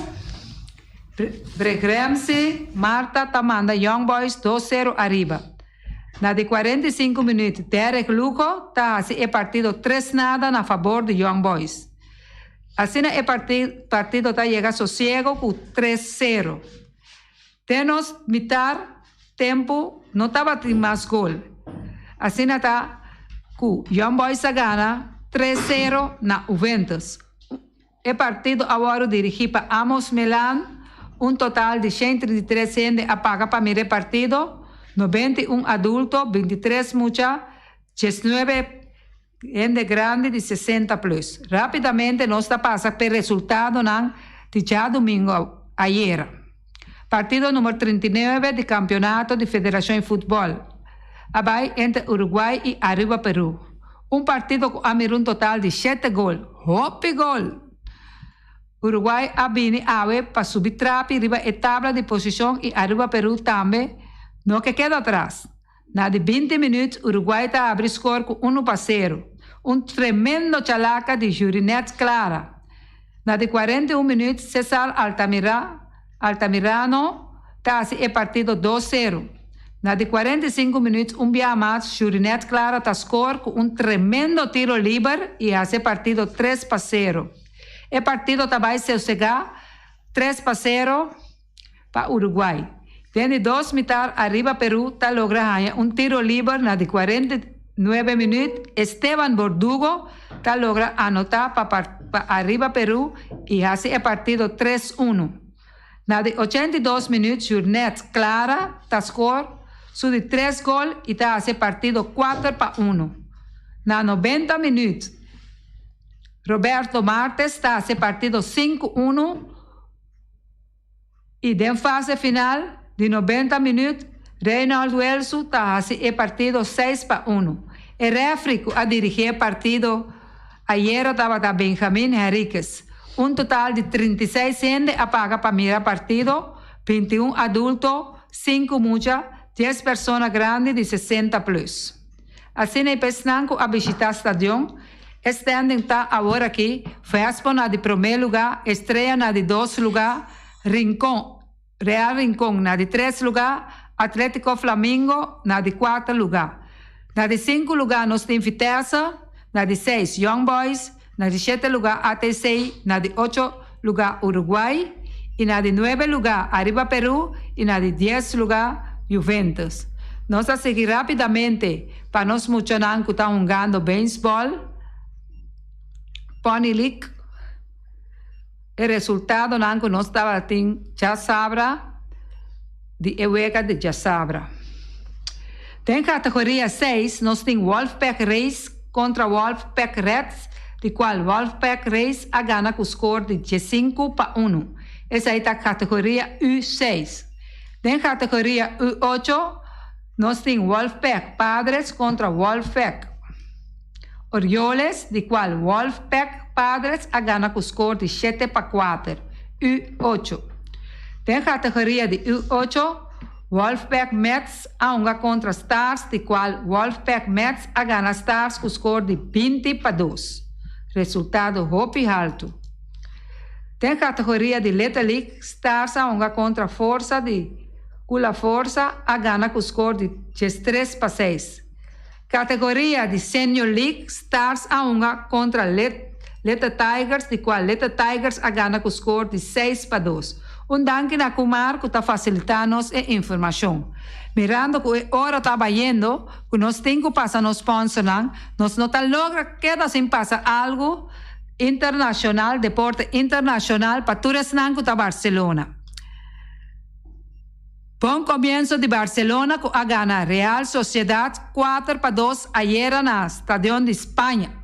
Bregramsey Martha ta manda Young Boys dos sero ariba. Na di 45 minüt, Derek Lugo ta hasi e partido tres nada na fabor di Young Boys. Asina e partido ta yega sosiego ku tres sero. Den nos mitar tempu no tabatin mas gol. Asina ta ku Young Boys a gana tres sero na Juventus. E partido a wòrdu dirigí pa Amos Melaan. Un total di 133 hende a paga pa mira e partido, 91 adulto, 23 mucha, 19 hende grandi di 60 plus. Rápidamente nos ta pasa p'e resultadonan di djadumingu ayera. Partido number 39 di Kampeonato di Federashon di Futbòl a bai entre Uruguay i Aruba Peru. Un partido ku a mira un total di shete gol. Hopi gol! Uruguay a bini awe pa subi trapi riba e tabla di posishon i Aruba Peru tambe no ke keda atras. Na di binti minuut Uruguay ta habri skor ku unu pa sero. Un tremendo chalaka di Jurinet Clara. Na di 41 minuut Cesar Altamira Altamirano ta hasi e partido dos sero. Na di 45 minuut un bia mas Jurinet Clara ta skor ku un tremendo tiro liber i hasi e partido tres pa sero. E partido ta bai sosegá tres pa sero. Pa Uruguay. Den di dos mitar ariba Peru ta logra haña un tiro liber na di 49 minuut Esteban Bordugo ta logra anota pa pa ariba Peru y haci e partido tres uno. Na di 82 minuut Jurnet Clara ta score su di tres gol y ta haci e partido kuater pa uno. Na 90 minuut Roberto Martes ta haci e partido sinku uno. I den fase final di 90 minuut Reynold Welsu ta hasi e partido seis pa unu. E refri ku a dirigí e partido ayera tabata Benjamin Henriquez. Un total di 36 hende a paga pa mira partido, 21 adulto, sinku mucha, dies persona grandi di 60 plus. Asina e pesnan ku a bishitá stadion, e standing ta awor aki, Vespo na di promé lugá, Estrella na di dos lugá, Rincon, Real Rincon na di tres lugá, Atletico Flamingo na di kuater lugá. Na di sinku lugá nos tin Vitesse, na di seis Young Boys, na di shete lugá ATC, na di ocho lugá Uruguay i na di nuebe lugá Ariba Peru i na di dies lugá Juventus. Nos ta sigui rápidamente pa nos muchanan ku ta hungando beisbòl, Pony League. E resultadonan ku nos tabatin djasabra di e wega di djasabra. Den kategoria seis nos tin Wolfpack Race kontra Wolfpack Reds di kual Wolfpack Race a gana ku skor di diesinku pa unu. Esei ta kategoria U seis. Den kategoria U ocho nos tin Wolfpack Padres kontra Wolfpack. Orioles, di cual Wolfpack Padres a gana cu score di shete pa kuater, U ocho. Den categoria di U ocho, Wolfpack Mets a hunga contra Stars, di cual Wolfpack Mets a gana Stars cu score di binti pa dos. Resultado hopi haltu. Den categoria di Little League, Stars a hunga contra Forza di Cula Forza a gana cu score di diestres pa seis. Categoria di Senior League, Stars a hunga contra Little Tigers di cual Little Tigers a gana cu score di seis pa dos. Un danki na Kumar cu ta facilita nos e informacion. Mirando cu e ora ta bayendo cu nos tin cu pasa nos sponsornan, nos no ta logra keda sin pasa algo internacional, deporte internacional pa tur esnan cu ta Barcelona. Bon comienso di Barcelona cu a gana Real Sociedad kuater pa dos ayera na Stadion di Spaña.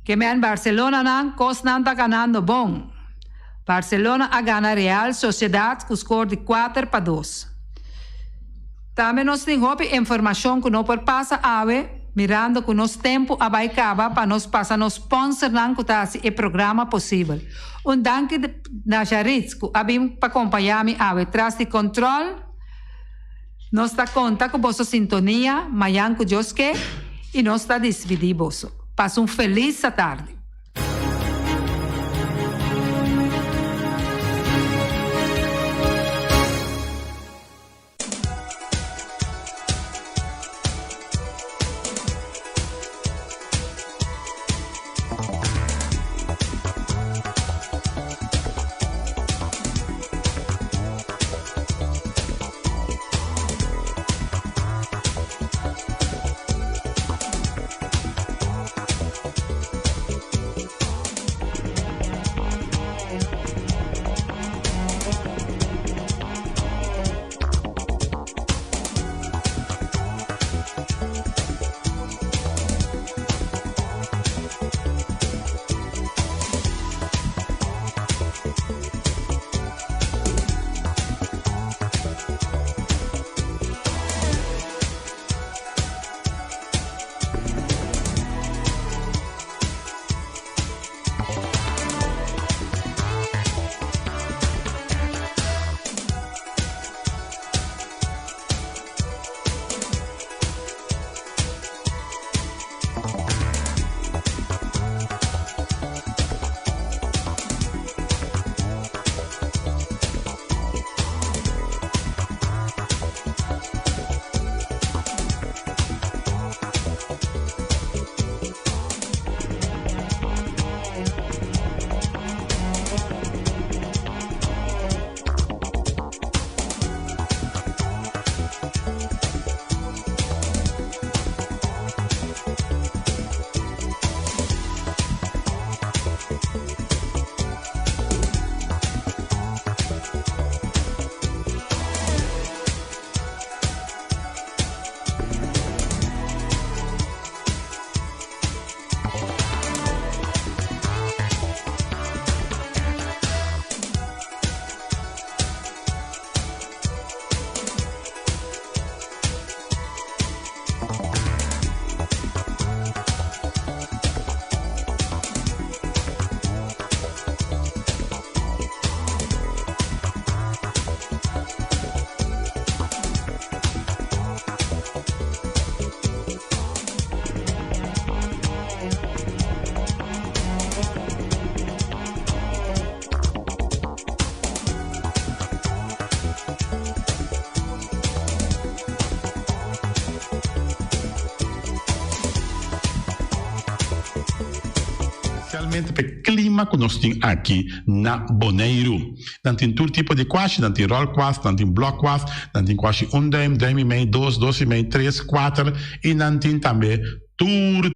Ke men Barcelonanan cosnan ta ganando bon. Barcelona a gana Real Sociedad cu score di kuater pa dos. Tambe nos tin hopi informacion cu no por pasa awe, mirando cu nos tempo a bay caba pa nos pasa nos sponsornan cu ta haci e programa posibel. Un danki na Jaritz cu a bin pa compaña mi awe tras di control. Nos ta konta ku boso sintonia mayan ku Dios ke i nos ta dispidí boso. Pasa un felis atardi. Especialmente p'e clima cu nos tin aki na Boneiru. Nan tin tur tipo di kwashi, nan tin rol kwas, nan tin blok kwas, nan tin kwashi un duim, duim y mei, dos, dos y mei, tres, kuater y nan tin tambe tur.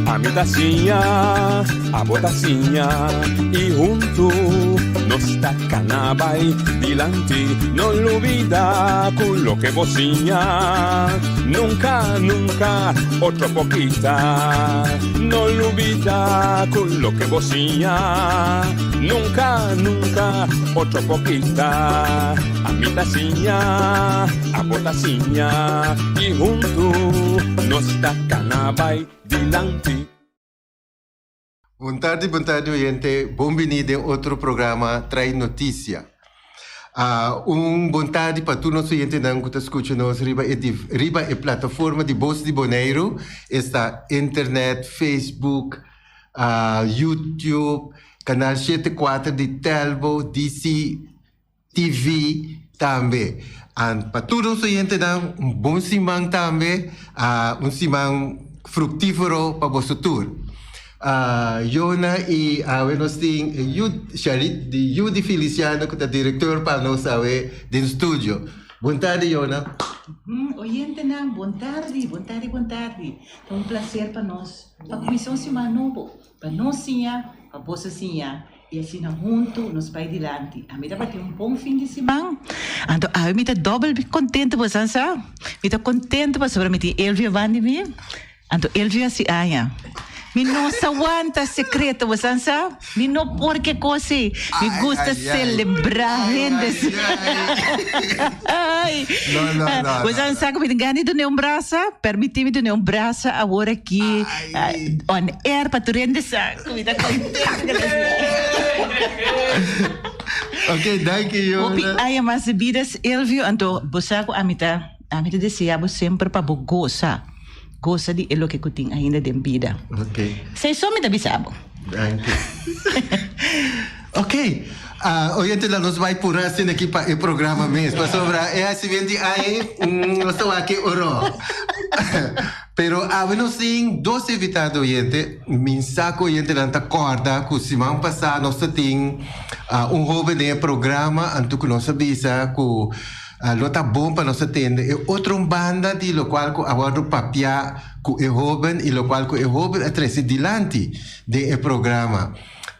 Ami ta siña, abo ta siña y huntu nos ta cana bay dilanti. No lubida cu loke bo siña nunca, nunca otro por kita. No lubida cu loke bo siña nunca, nunca otro por kita. Ami ta siña, abo ta siña y huntu nos ta cana bay dilanti. Bon tardi, bon tardi oyente. Bon bini den otro programa Trae Noticia. Ah, un bon tardi pa tur nos oyentenan ku ta skucha nos riba e riba e plataforma di Bos di Boneiru, esta internet, Facebook, ah, YouTube, kanal shete kuater di Telbo, DC TV tambe. An pa tur nos oyentenan un bon siman tambe, ah, un siman fructífero pa boso tur. Ah, Jona y awe nos tin Yu Sharit di Judy Feliciano cu ta director pa nos awe den studio. Bon tardi Jona. Oyentenan, bon tardi, bon tardi, bon tardi. Ta un placer pa nos pa cuminsa un siman nobo, pa nos siña, pa boso siña. I asina huntu nos bai dilanti. Ami tabatin un bon fin di siman. Anto awe mi ta dòbel kontentu, bo sa sa? Mi ta kontentu pasobra mi tin Elvio ban di mi. Anto Elvio hasi aña. Mi no sa wanta sekreto, bo sa sa? Mi no por ke kos ei. Mi gusta selebrá hende. Bo sa sa ku mi tin gana di dun'é un brasa? Permití mi dun'é un brasa awor aki on air pa tur hende sa. Ku mi ta kontento ku ta Ok, danki Yona. Hopi aña mas di bida Elvio, anto bo sa ku ami ta ami ta desea bo semper pa bo gosa, gosa di e loke ku tin ainda den bida. Ok. Esei so mi ta bisa bo. Danki. Ok, oyente la nos bai pura asina aki pa e programa mes, pasobra e hasimentu di aña nos ta wak e oro. Pero awe nos tin dos invitado oyente. Mi sa ku oyentenan ta kòrda ku siman pasá nos ta tin un hóben den e programa anto ku nos a bisa ku lo ta bon pa nos a tende e otro un banda di lokual ku a wòrdu papiá ku e hóben i lokual ku e hóben a trese dilanti den e programa.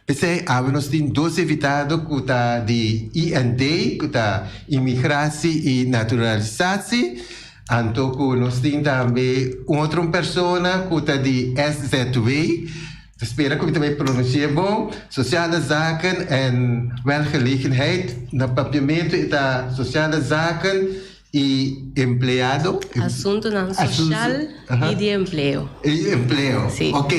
P'esei awe nos tin dos invitado ku ta di IND, ku ta Imigrasi i Naturalisasi. Anto ku nos tin tambe un otro un persona ku ta di SZW, ta spera ku mi ta bai pronunsi'é bon, Sociale Zaken en Werkgelegenheid, na papiamentu e ta Sociale Zaken i Empleado. Asuntunan Sosial i di Empleo. I Empleo, ok.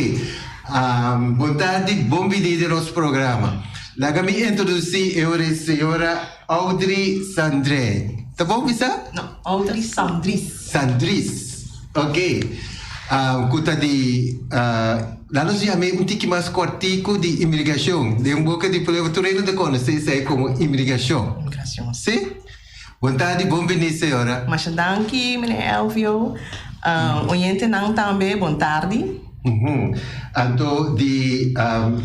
Bon tardi, bon bini den nos programa. Laga mi introdusí e ora e señora Audrey Sandré. Ta bon bisa? No, Audrey Sandris. Sandris, ok. Ku ta di, laat nos yam'é un tiki mas kòrtiku di imigrashon. Den boka di pueblo tur hende ta konosé esei komo imigrashon. Imigrashon. Si? Bon tardi, bon bini señora. Masha danki, meneer Elvio. Oyentenan tambe, bon tardi. Anto di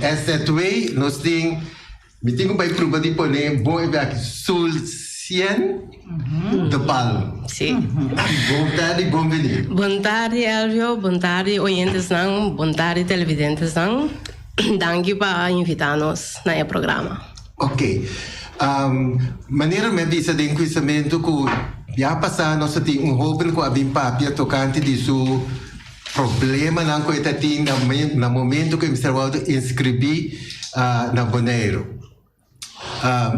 SZW nos tin. Mi tin ku bai pruba di pone bon e biaha aki Sulcien de Palm. Sí. Bon tardi, bon bini. Bon tardi Elvio, bon tardi oyentesnan, bon tardi televidentesnan. Danki pa invita nos na e programa. Ok. Manera mi a bisa den kuisamentu ku biaha pasá nos a tin un hoben ku a bin papia tokante di su Problemanan ku e ta tin na momento ku e mester wòrdu inskribí na Boneiru.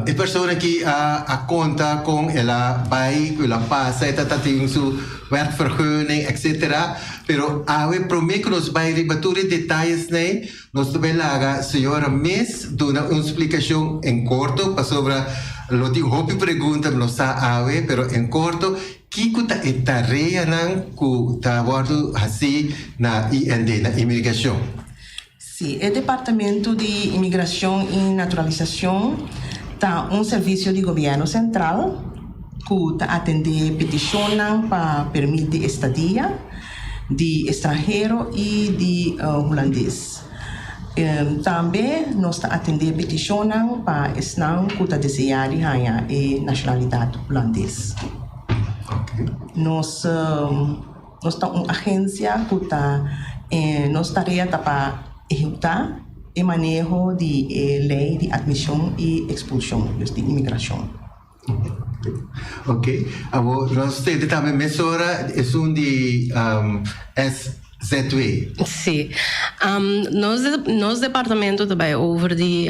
E persona aki a konta kon el a bai, ku el a pasa, e ta tin su werkvergunning etcetera. Pero awe promé ku nos bai riba tur e detayesnan nos ta bai laga señora mes duna un splikashon en korto pasobra lo tin hopi pregunta nos sa awe pero en korto Kiko ta e tareanan ku ta wòrdu hasí na IND, na Imigrashon? Sí, e Departamento di Imigrashon i Naturalisashon ta un servisio di gobièrnu sentral ku ta atendé petishonnan pa permit di estadia di estranhero i di hulandes. Tambe nos ta atendé petishonnan pa esnan ku ta deseá di haña e nashonalidat hulandes. Nos nos ta un agencia cu ta nos tarea ta pa ehecuta e maneho di e ley di admision y expulsion, dus di inmigracion. Ok, abo nos tende tambe mesora esun di SZW. Sí, nos nos departamento ta bai over di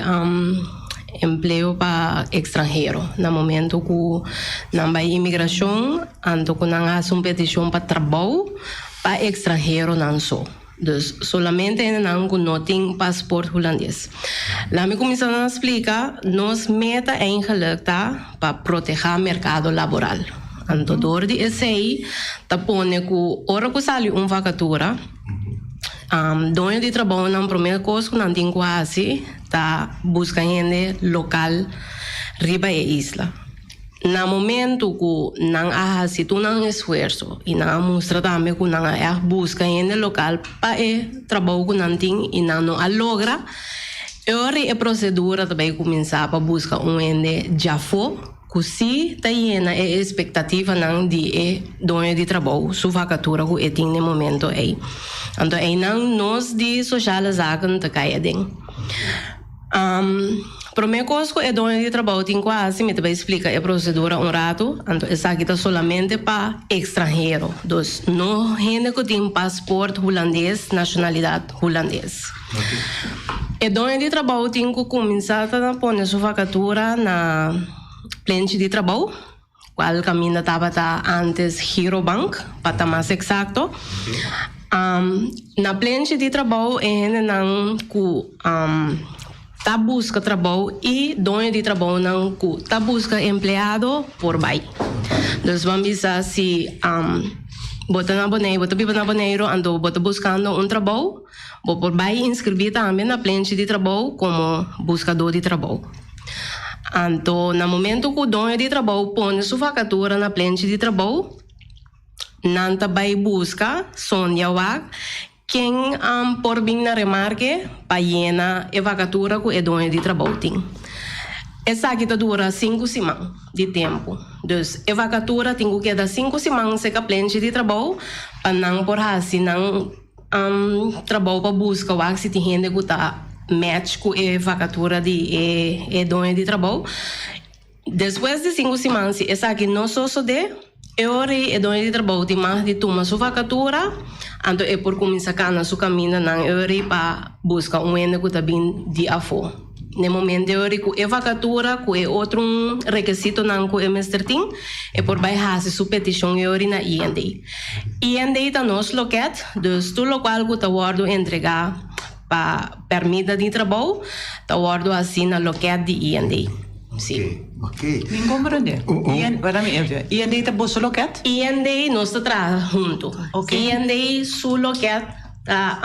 empleo pa extranhero. Na momento cu nan bai inmigracion anto cu nan haci un peticion pa trabou pa extranheronan so. Dus solamente hendenan ku no tin pasport hulandes. Laat mi kuminsá na splika, nos meta eigenlijk ta pa protehá merkado laboral. Anto dor di esei ta pone ku ora ku sali un vakatura, doño di trabounan promé kos ku nan tin ku hasi ta buska hende lokal riba e isla. Na momento ku nan a hasi tur nan esfuerso i nan a mustra tambe ku nan a ègt buska hende lokal pa e trabou ku nan tin i nan no a logra, e ora e prosedura ta bai kuminsá pa buska un hende djafó ku sí ta yena e espektativanan di e doño di trabou su vakatura ku e tin na e momento ei. Anto einan nos di Sociale Zaken ta kai aden. Promé kos ku e doño di trabou tin ku hasi, mi ta bai splika e prosedura un ratu, anto esaki ta solamente pa ekstranhero, dus no hende ku tin pasport hulandes, nashonalidat hulandes. E doño di trabou tin ku kuminsá ta pone su vakatura na plenchi di trabou, kual kaminda tabata ántes Girobank, pa ta mas eksakto. Na plenchi di trabou e hendenan ku ta buska trabou i doño di trabounan ku ta buska empleado por bai. Dus ban bisa si bo ta na Boneiru, bo ta biba na Boneiru anto bo ta buskando un trabou, bo por bai inskribí tambe na plenchi di trabou komo buskadó di trabou. Anto na momento ku doño di trabou pone su vakatura na plenchi di trabou, nan ta bai buska sondia wak ken por bin na remarke pa yena e vakatura ku e doño di trabou tin. Esaki ta dura sinku siman di tempu. Dus e vakatura tin ku keda sinku siman seka plenchi di trabou pa nan por hasi nan trabou pa buska wak si tin hende ku ta match ku e vakatura di e doño di trabou. Despues di sinku siman si esaki no sosodé, e ora ei e doño di trabou tin mag di tuma su vakatura, anto e por kuminsá kana su kamindanan e ora ei pa buska un hende ku ta bin di afó. Na e momento e ora ei ku e vakatura ku e otro rekesitonan ku e mester tin, e por bai hasi su petishon e ora ei na IND. IND ta nos loket, dus tur lokual ku ta wòrdu entregá pa pèrmit di trabou ta wòrdu hasi na loket di IND. Sí. Ok. Mi comprende. IND, wara mi even. IND ta boso loket? IND nos ta traha huntu. Ok. IND su loket ta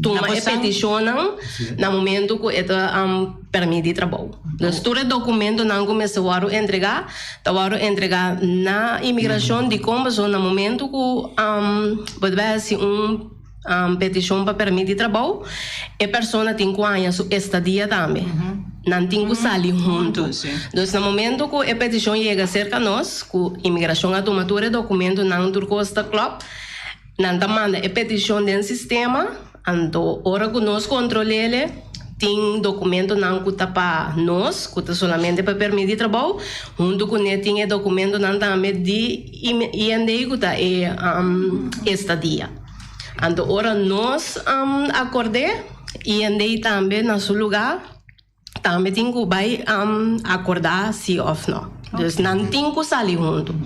tuma e petishonnan na momento ku e ta pèrmit di trabou. Dus tur e dokumentonan ku mester wòrdu entregá ta wòrdu entregá na imigrashon dikon pasobra na momento ku bo ta bai hasi un Petishon pa permit di trabou, e persona tin ku haña su estadia tambe. Nan tin ku sali huntu. Dus na momento ku e petishon yega serka nos, ku imigrashon a tuma tur e dokumentonan, tur kos ta klòp, nan ta manda e petishon den sistema, anto ora ku nos kontrol'e, tin dokumentonan ku ta pa nos, ku ta solamente pa permit di trabou, huntu kuné tin e dokumentonan tambe di IND ku ta e estadia. Anto ora nos akord'é, IND tambe na su lugá tambe tin ku bai akordá si òf nò. Dus nan tin ku sali huntu.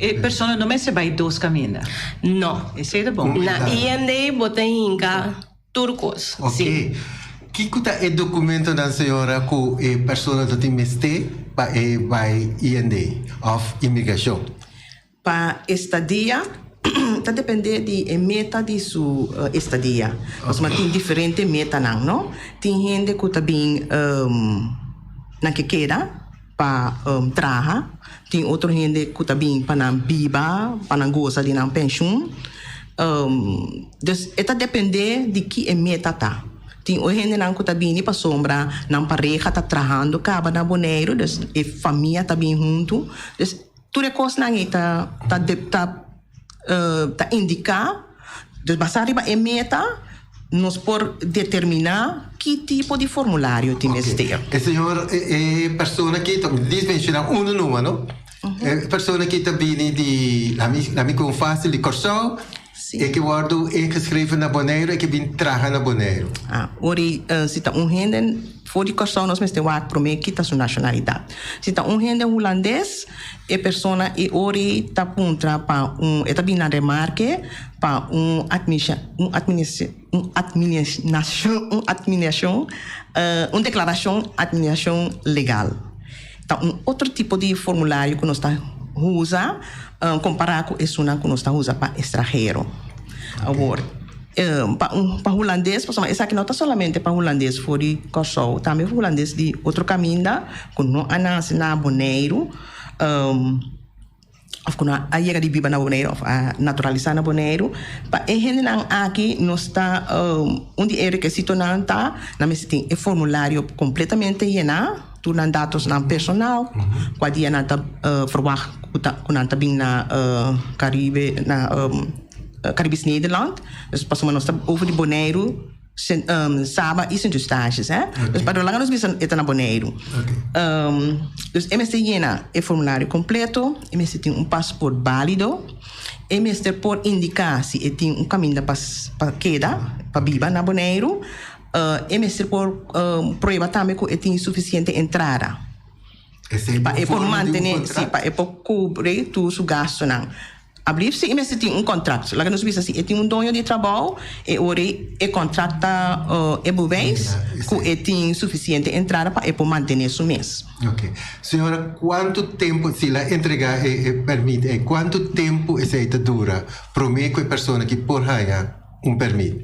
E persona no mester bai dos kaminda? No. Esei ta bon. Na IND bo ta hinka tur kos. Oké. Kiko ta e dokumentonan, señora, ku e persona ta tin mester pa e bai IND òf imigrashon? Pa estadia ta depende di e meta di su estadia. Pasobra tin diferente metanan, no? Tin hende ku ta bin nan ke keda pa traha, tin otro hende ku ta bin pa nan biba, pa nan gosa di nan penshun. Dus e ta depende di ki e meta ta. Tin o hendenan ku ta bini pasobra nan pareha ta trahando kaba na Boneiru, dus e famia ta bin huntu. Dus tur e kosnan ei ta ta ta. ta indiká, dus basá riba e meta, nos por determiná ki tipo di formulario tin mester. E señor, e persona aki, ta dis menshoná unu numa, no? E persona aki ta bini di, lami lami kon fásil, di Kòrsou, e ke wòrdu ingeschreven na Boneiru, e ke bin traha na Boneiru. Ah, ora si ta un hende for di Kòrsou nos mester wak promé ki ta su nashonalidat. Si ta un hende hulandes, e persona e ora ta puntra pa un, e ta bini na remarke pa un admisha, un adminis, un adminisnashon, un adminiashon, un deklarashon adminiashon legal. Ta un otro tipo di formulario ku nos ta usa kompará ku esunnan ku nos ta usa pa estrahero. Awor, pa un pa hulandes, pasobra esaki no ta solamente pa hulandes for di Kòrsou, tambe hulandes di otro kaminda ku no a nase na Boneiru, òf ku no a yega di biba na Boneiru òf a naturalisá na Boneiru. Pa e hendenan aki nos ta un di e rekesitonan ta nan mester tin e formulario kompletamente yená, tur nan datosnan personal, kua dia nan ta verwagt ku ta ku nan ta bin na Karibe na Caribisch Nederland. Dus pasobra nos ta over di Boneiru, Saba i Sint Eustatius, hè. Dus pa laga nos bisa e ta na Boneiru. Dus e mester yena e formulario kompleto, e mester tin un pasport bálido, e mester por indiká si e tin un kaminda pa pa keda, pa biba na Boneiru, e mester por prueba tambe ku e tin sufisiente entrada. Pa e por mantené, si, pa e por kubri tur su gastunan. Ablief si e mester tin un kontrakt. Laga nos bisa si e tin un doño di trabou, e ora e kontrakt ta e bewijs ku e tin sufisiente entrada pa e por mantené su mes. Oke. Señora, kuantu tempu, si la entregá e pèrmit ei, kuantu tempu esei ta dura promé ku e persona aki por haña un pèrmit?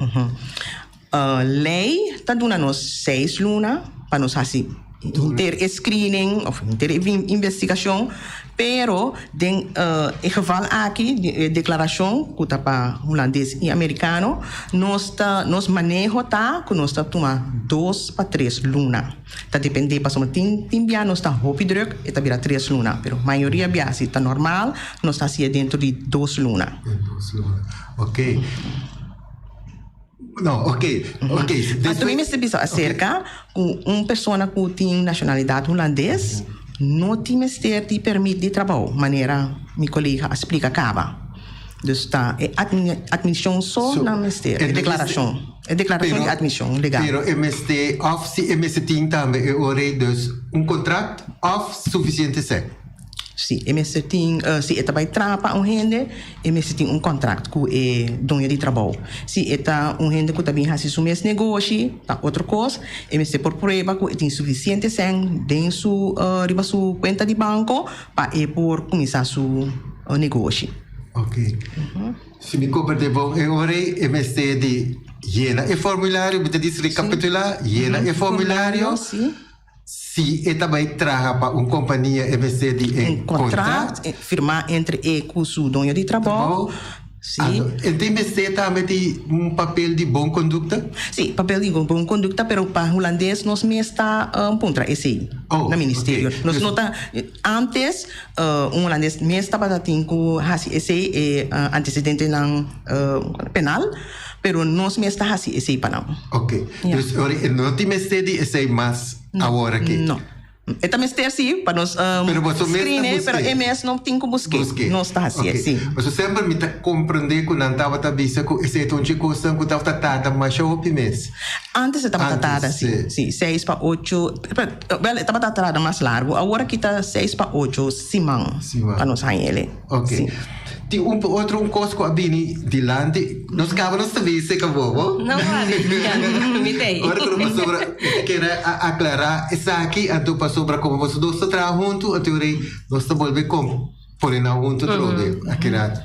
Lei ta duna nos seis luna pa nos hasi henter e screening of henter e investigacion, pero den e geval aki di e declaracion cu ta pa Hulandes y Americano nos ta nos maneho ta cu nos ta tuma dos pa tres luna. Ta depende pasobra tin tin bia nos ta hopi druk e ta bira tres luna, pero mayoria bia si ta normal nos ta haci'e dentro di dos luna. Dos luna, ok. No, ok, ok. Anto mi mester bisa acerca cu un persona cu tin nacionalidad Hulandes no tin mester di permit di trabou, manera mi colega a splica caba. Dus ta e admision so nan mester, e declaracion, e declaracion di admision legal. Pero e mester, of si e mester tin tambe e ora ei dus un contract of suficiente sec? Si, e mester tin, si e ta bai traha pa un hende, e mester tin un kontrakt ku e doño di trabou. Si e ta un hende ku ta bin hasi su mes negoshi, ta otro kos, e mester por prueba ku e tin sufisiente sèn den su, riba su kuenta di banko pa e por kuminsá su negoshi. Ok. Si mi komprendé bon e ora ei, e mester di yena e formulario, mi ta dis rekapitulá, yena e formulario. Si e ta bai traha pa un kompania e mester di e Un kontrakt firmá entre e ku su doño di trabou. Si. Anto, e tin mester tambe di un papel di bon kondukta? Si, papel di bon kondukta, pero pa hulandes nos mes ta puntra esei na ministerio. Nos no ta, antes un hulandes mes tabata tin ku hasi esei, e antecedentenan penal. Pero nos mes ta hasi esei pa nan. Ok. Dus ora e no tin mester di esei mas awor aki? No. E ta mester si pa nos Pero boso mes ta screen e, pero busk'é. e mes no tin ku busk'é. Busk'é. Nos ta hasié, Ok. si. Pasobra semper mi ta komprendé ku nan tabata bisa ku esei ta un dje kosnan ku tabata tarda masha hopi mes. Antes e tabata Antes, tarda, si. si. Si, seis pa ocho, wel e tabata tarda mas largu. Awor aki ta seis pa ocho siman Siman. pa nos haña el'e. Ok. Si. Tin un otro un kos ku a bini dilanti. Nos kaba nos ta bisa ka bobo. No worry, mi ta ei. Ora ku nos pasobra mi kere a aklará esaki, anto pasobra komo boso dos ta traha huntu, anto ora ei nos ta bolbe kom pone nan huntu atrobe aki rato.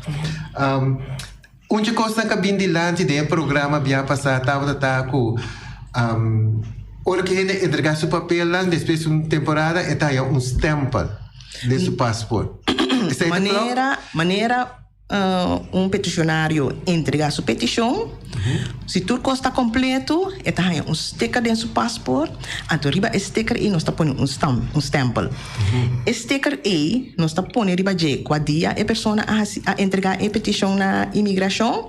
Un dje kosnan ku a bini dilanti den e programa bia pasá tabata ta ku ora ku hende entregá su papelnan despues di un temporada e ta haña un stèmpel den su pasport. Esei ta klòp? Manera, manera. Un petishonario entregá su petishon. Si tur kos ta kompleto, e ta haña un sticker den su pasport. Anto riba e sticker ei nos ta pone un stamp, un stèmpel. E sticker ei nos ta pone riba dje kua dia e persona a hasi a entregá e petishon na imigrashon.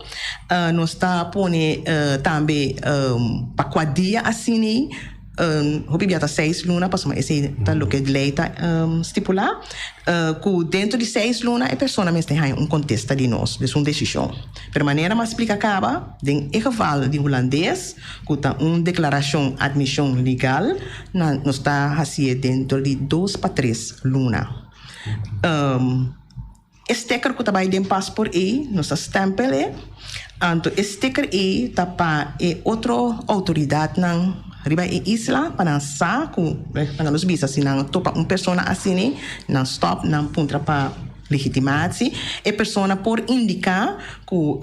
Nos ta pone tambe pa kua dia asina Hopi bia ta seis luna pasobra esei ta loke lei ta stipulá, ku dentro di seis luna e persona mester haña un kontesta di nos, dus un desishon. Pero manera mi a splika kaba, den e geval di hulandes ku ta un deklarashon atmishon legal, nos ta hasié dentro di dos pa tres luna. E sticker ku ta bai den pasport ei, nos ta stempel e, anto e sticker ei ta pa e otro outoridatnan riba e isla pa nan sa ku, pa nan nos bisa si nan topa un persona asini, nan stòp, nan puntra pa legitimatie, e persona por indiká ku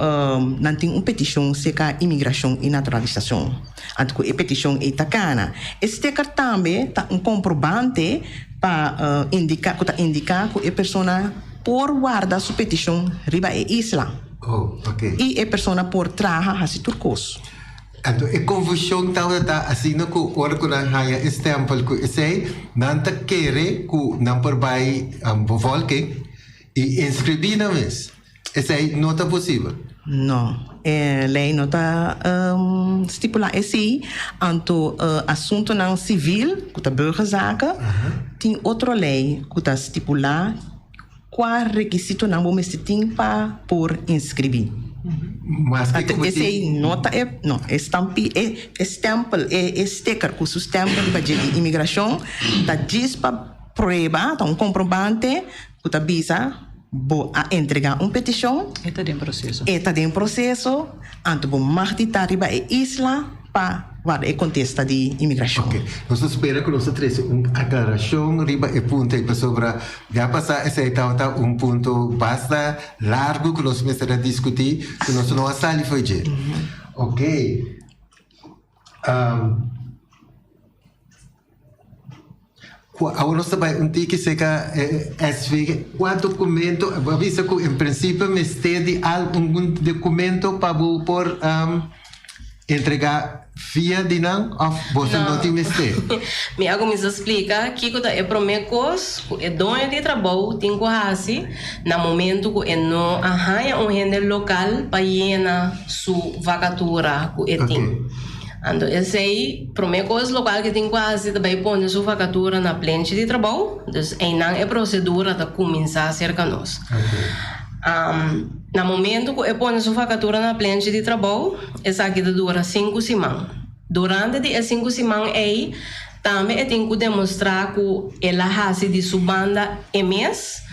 nan tin un petishon serka Imigrashon i Naturalisashon, anto ku e petishon ei ta kana. E sticker tambe ta un komprobante. Pa indica cu ta indica cu e persona por warda su peticion riba e isla. Oh, ok. Y e persona por traha haci tur cos. Anto e confusion tabata ta asina cu ora cu nan haya e stempel cu esey, nan ta kere cu nan por bay bevolking y inscribi nan mes. Esei no ta posibel. No, e lei no ta stipulá esei. Anto asuntunan sivil, ku ta burgerzaken, tin otro lei ku ta stipulá kua rekisitonan bo mester tin pa por inskribí. Maske ku bo tin. Esei no ta e, no, e stampi, e stèmpel, e sticker ku su stèmpel riba dje di imigrashon ta djis pa prueba, ta un komprobante ku ta bisa. Bo a entregá un petishon. E ta den proseso. E ta den proseso, anto bo mag di ta riba e isla pa warda e kontesta di imigrashon. Oke, nos ta spera ku nos ta trese un aklarashon riba e punto ei, pasobra ya pasá esei tabata un punto basta largu ku nos mester a diskutí, ku nos no a sali for dje. Oke. Awor nos ta bai un tiki serka SV. Kua dokumento, bo a bisa ku en prinsipio mester di algun dokumento pa bo por entregá via di nan òf boso no tin mester? Mi a kuminsá splika kiko ta e promé kos ku e doño di trabou tin ku hasi na momentu ku e no a haña un hende lokal pa yena su vakatura ku e tin. Anto esei promé kos lokual ke tin ku hasi ta bai pone su vakatura na plenchi di trabou, dus einan e prosedura ta kuminsá serka nos. Na momentu ku e pone su vakatura na plenchi di trabou, esaki ta dura sinku siman. Durante di e sinku siman ei tambe e tin ku demostrá ku el a hasi di su banda e mes.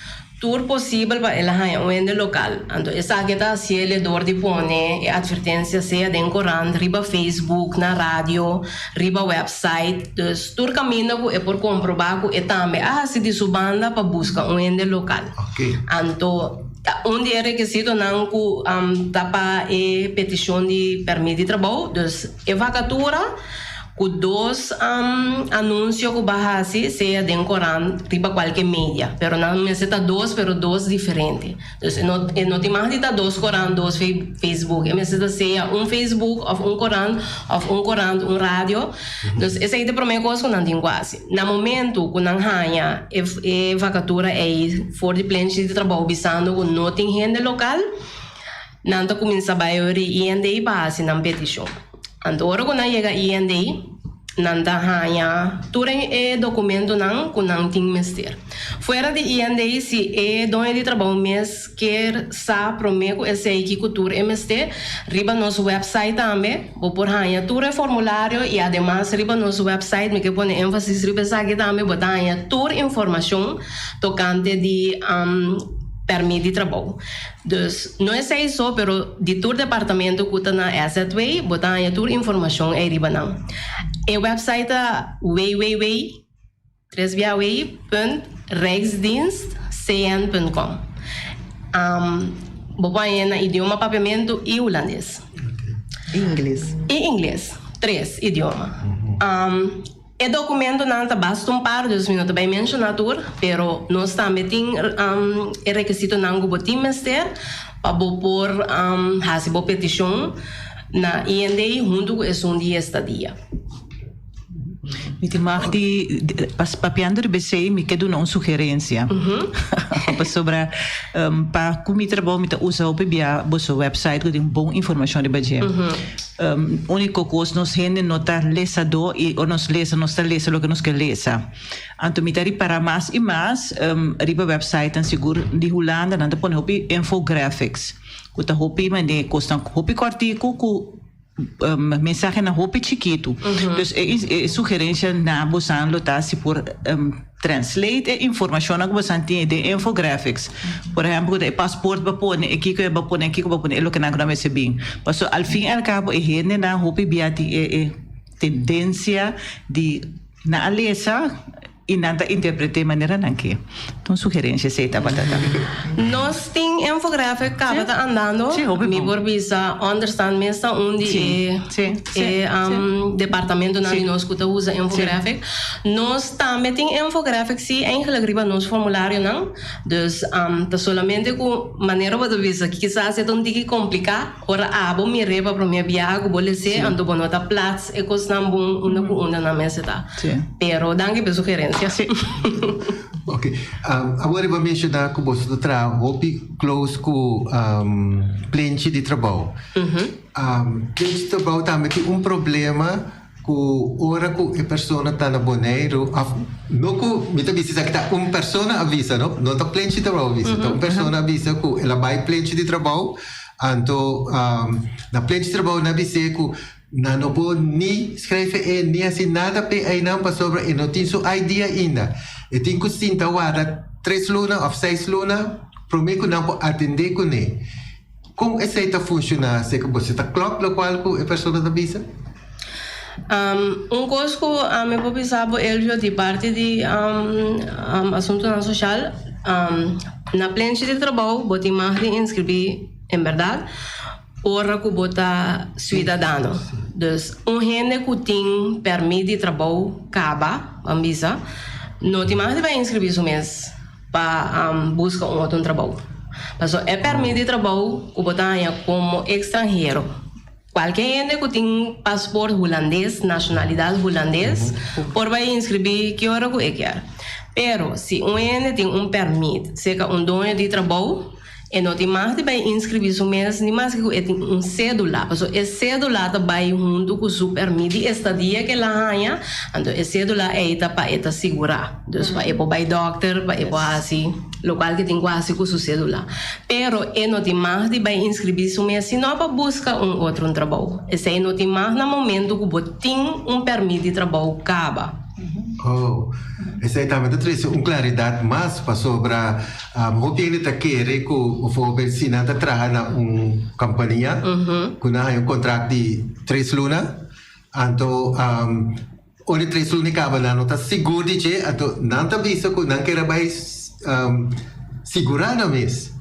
Tur posibel pa el a haña un hende lokal. Anto esaki ta hasiel e dor di pone e atvertensia sea den korant, riba Facebook, na radio, riba website. Dus tur kaminda ku e por komprobá ku e tambe a hasi di su banda pa buska un hende lokal. Anto ta un di e rekisitonan ku ta pa e petishon di pèrmit di trabou. Dus e vakatura. Ku dos anunsio ku bo a hasi, sea den korant, riba kualke media. Pero nan mester ta dos, pero dos diferente. Dus e no e no tin mag di ta dos korant, dos Facebook. E mester ta sea un Facebook òf un korant, òf un korant, un radio. Dus esei ta e promé kos ku nan tin ku hasi. Na momentu ku nan haña e e vakatura ei for di plenchi di trabou bisando ku no tin hende lokal, nan ta kuminsá bai ori IND pa hasi nan petishon. Anto ora ku nan yega IND, nan ta haña tur e dokumentonan ku nan tin mester. Fuera di IND, si e doño di trabou mes kier sa promé ku esei kiko tur e mester, riba nos wèpsait tambe bo por haña tur e formulario i ademas riba nos wèpsait, mi ke pone énfasis riba esaki tambe, bo ta haña tur informashon tokante di pèrmit di trabou. Dus, no esei so, pero di tur departamento ku ta na SZW, bo ta haña tur informashon ei riba nan. E website ta www, tres bia w, punt rijksdienstcn punt com. Bo por hañ'é na idioma papiamentu i hulandes. I ingles. I ingles, tres idioma. E dokumentonan ta basta un par, dus mi no ta bai menshoná tur, pero nos tambe tin e rekisitonan ku bo tin mester. pa bo por hasi bo petishon na IND huntu ku esun di estadia. Mi tin mag di papiando riba esei mi ke duna un sugerensia pasobra pa ku mi trabou mi ta usa hopi bia boso website ku tin bon informashon riba dje. Uniko kos nos hende no ta lesadó i ora nos lesa nos ta lesa loke nos ke lesa. Anto mi ta ripará mas i mas riba websitenan sigur di Hulanda nan ta pone hopi infographics ku ta hopi manera kosnan hopi kòrtiku ku mensahenan hopi chikitu. Dus e sugerencia na bosan lo ta si por translate e informacionnan ku bosan tin den infographics. Por ehempel ku ta e paspoort bo pone, e kiko e bo pone, e kiko bo pone, e lokenan ku nan mester bin. Pasobra al fin y al cabo e hendenan hopi bia tin e tendencia di nan a lesa. I nan ta interpret'é manera nan ke. Ta un sugerencia esei tabata ta. Nos tin infographic caba ta andando. Mi por bisa onderstand mes ta un di e e departamentonan di nos cu ta usa infographic. Nos tambe tin infographic si eigenlijk riba nos formularionan. Dus ta solamente cu manera bo ta bisa kisas e ta un tiki complica. Ora abo mir'é pa promé biaha ku bo les'é, anto bo no ta plats e kosnan bon unda ku unda nan mester ta. Pero danki pa e sugerensia. Ok. Awor bo a menshoná ku boso ta traha hopi close ku plenchi di trabou. Plenchi di trabou tambe tin un problema ku ora ku e persona ta na Boneiru òf no ku mi ta bisa esaki ta un persona a bisa no, no ta plenchi di trabou a bisa, ta un persona a bisa ku el a bai plenchi di trabou anto na plenchi di trabou nan a bis'é ku nan no por ni skrijf e ni hasi nada p'e einan pasobra e no tin su ID ainda. E tin ku sinta warda tres luna òf seis luna promé ku nan por atendé kuné. Kon esei ta funshoná? Seka bo si ta klòp lokual ku e persona ta bisa? Un kos ku ami por bisa bo Elvio di parti di asuntunan soshal, na plenchi di trabou bo tin mag di inskribí en bèrdat ora ku bo ta suidadano. Dus un hende ku tin pèrmit di trabou kaba, ban bisa, no tin mag di bai inskribí su mes. Pa buska un otro trabou. Paso e permit di trabou ku bo ta haña komo ekstranhero, kualke hende ku tin pasport hulandes, nashonalidat hulandes, por bai inskribí ki ora ku e kier. Pero si un hende tin un permit serka un doño di trabou, E no tin mag di bai inskribí su mes ni maske ku e tin un sédula, pasobra e sédula ta bai huntu ku su pèrmit di estadia ku el a haña, anto e sédula ei ta pa e ta sigurá, dus pa e por bai dòkter, pa e por hasi lokual ku e tin ku hasi ku su sédula. Pero e no tin mag di bai inskribí su mes sino pa buska un otro un trabou. Esei no tin mag na momentu ku bo tin un pèrmit di trabou kaba. Oh, esei tambe ta trese un klaridat mas pasobra hopi hende ta kere ku bijvoorbeeld si nan ta traha na un kompania ku nan haña un kontrakt di tres luna, anto ora e tres luna e kaba nan no ta sigur di dje, anto nan ta bisa ku nan kere bai sigurá nan mes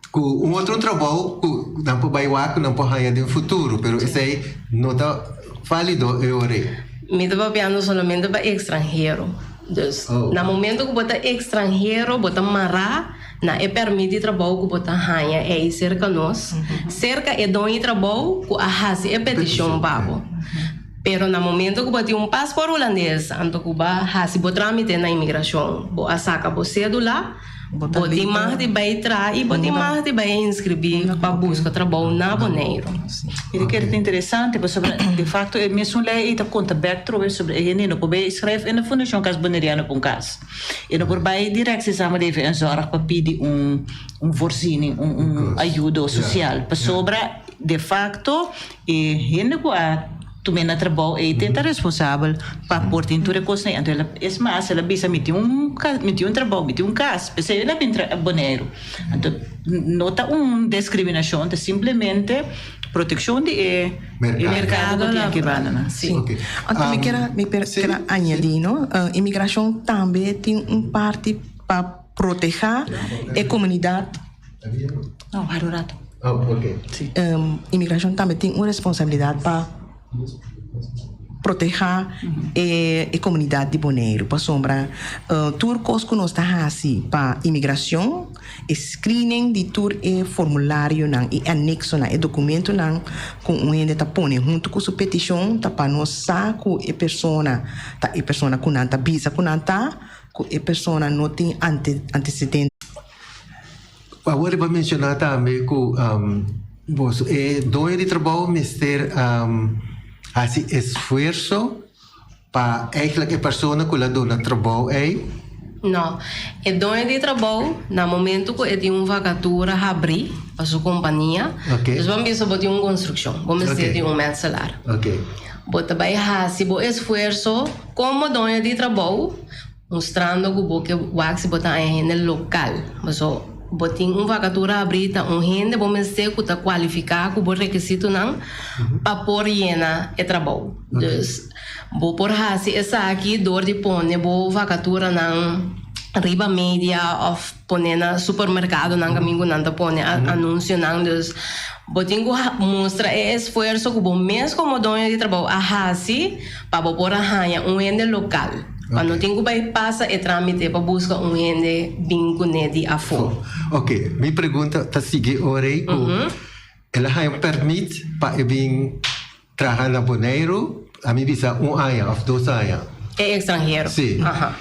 ku un otro trabou ku nan por bai wak ku nan por haña den futuro, pero esei no ta válido e ora ei. Mi ta papiando solamente pa extranhero. Dus, na momento ku bo ta extranhero, bo ta mará na e pèrmit di trabou ku bo ta haña ei serka nos, serka e doño di trabou ku a hasi e petishon pa bo. Pero na momento ku bo tin un paspòrt hulandes, anto ku bo a hasi bo trámite na imigrashon, bo a saka bo sédula, Bo tin mag di bai traha i bo tin mag di bai inskribí pa buska trabou na Boneiru. Mi ta kere ta interesante pasobra de facto e mesun lei ei ta konta bek trobe sobre e hende no por bai schrijf in de Fundashon Cas Boneriano pa un kas. E no por bai Directie Samenleving en Zorg pa pidi un un voorziening, un un ayudo social pasobra de facto e hende ku a Tum'é na trabou ei te ta responsabel pa por tin tur e kosnan ei. Anto el a, es mas, el a bisa, Mi tin un mi tin un trabou, mi tin un kas, p'esei el a bin tra Boneiru. Anto, no ta un deskriminashon, ta simplemente protekshon di e merkado ku tin aki banda nan. Sí. Anto mi kier a, mi kier a añadí, no, imigrashon tambe tin un parti pa protehá e komunidat. No, wak un rato. Oh, ok. Imigrashon tambe tin un responsabilidat pa. protehá e e komunidat di Boneiru pasobra tur kos ku nos ta hasi pa imigrashon e screening di tur e formularionan e aneksonan e dokumentonan ku un hende ta pone huntu ku su petishon ta pa nos sa ku e persona ta e persona ku nan ta bisa ku nan ta ku e persona no tin ante antesedente. Awor bo a menshoná tambe ku boso e doño di trabou mester hasi esfuerso pa eigenlijk e persona ku la duna trabou ei. No. E doño di trabou na momento ku e tin un vakatura habrí pa su kompania, dus bo a bisa bo tin un konstrukshon, bo mester di un metselaar. Bo ta bai hasi bo esfuerso komo doño di trabou. Mustrando ku bo ke wak si bo ta haña hende lokal. Paso bo tin un vakatura abrí ta un hende bo mester ku ta kualifiká ku bo rekisitonan pa por yena e trabou. Dus bo por hasi esaki dor di pone bo vakaturanan riba media òf pone na supermerkadonan kaminda ku nan ta pone anunsionan. Dus bo tin ku mustra e esfuerso ku bo mes komo doño di trabou a hasi pa bo por a haña un hende lokal. Pa no tin ku bai pasa e trámite pa buska un hende bin kuné di afó. Ok, mi pregunta ta sigui ora ei ku el a haña un pèrmit pa e bin traha na Boneiru, ami bisa un aña òf dos aña. E ekstranhero? Sí. Aha.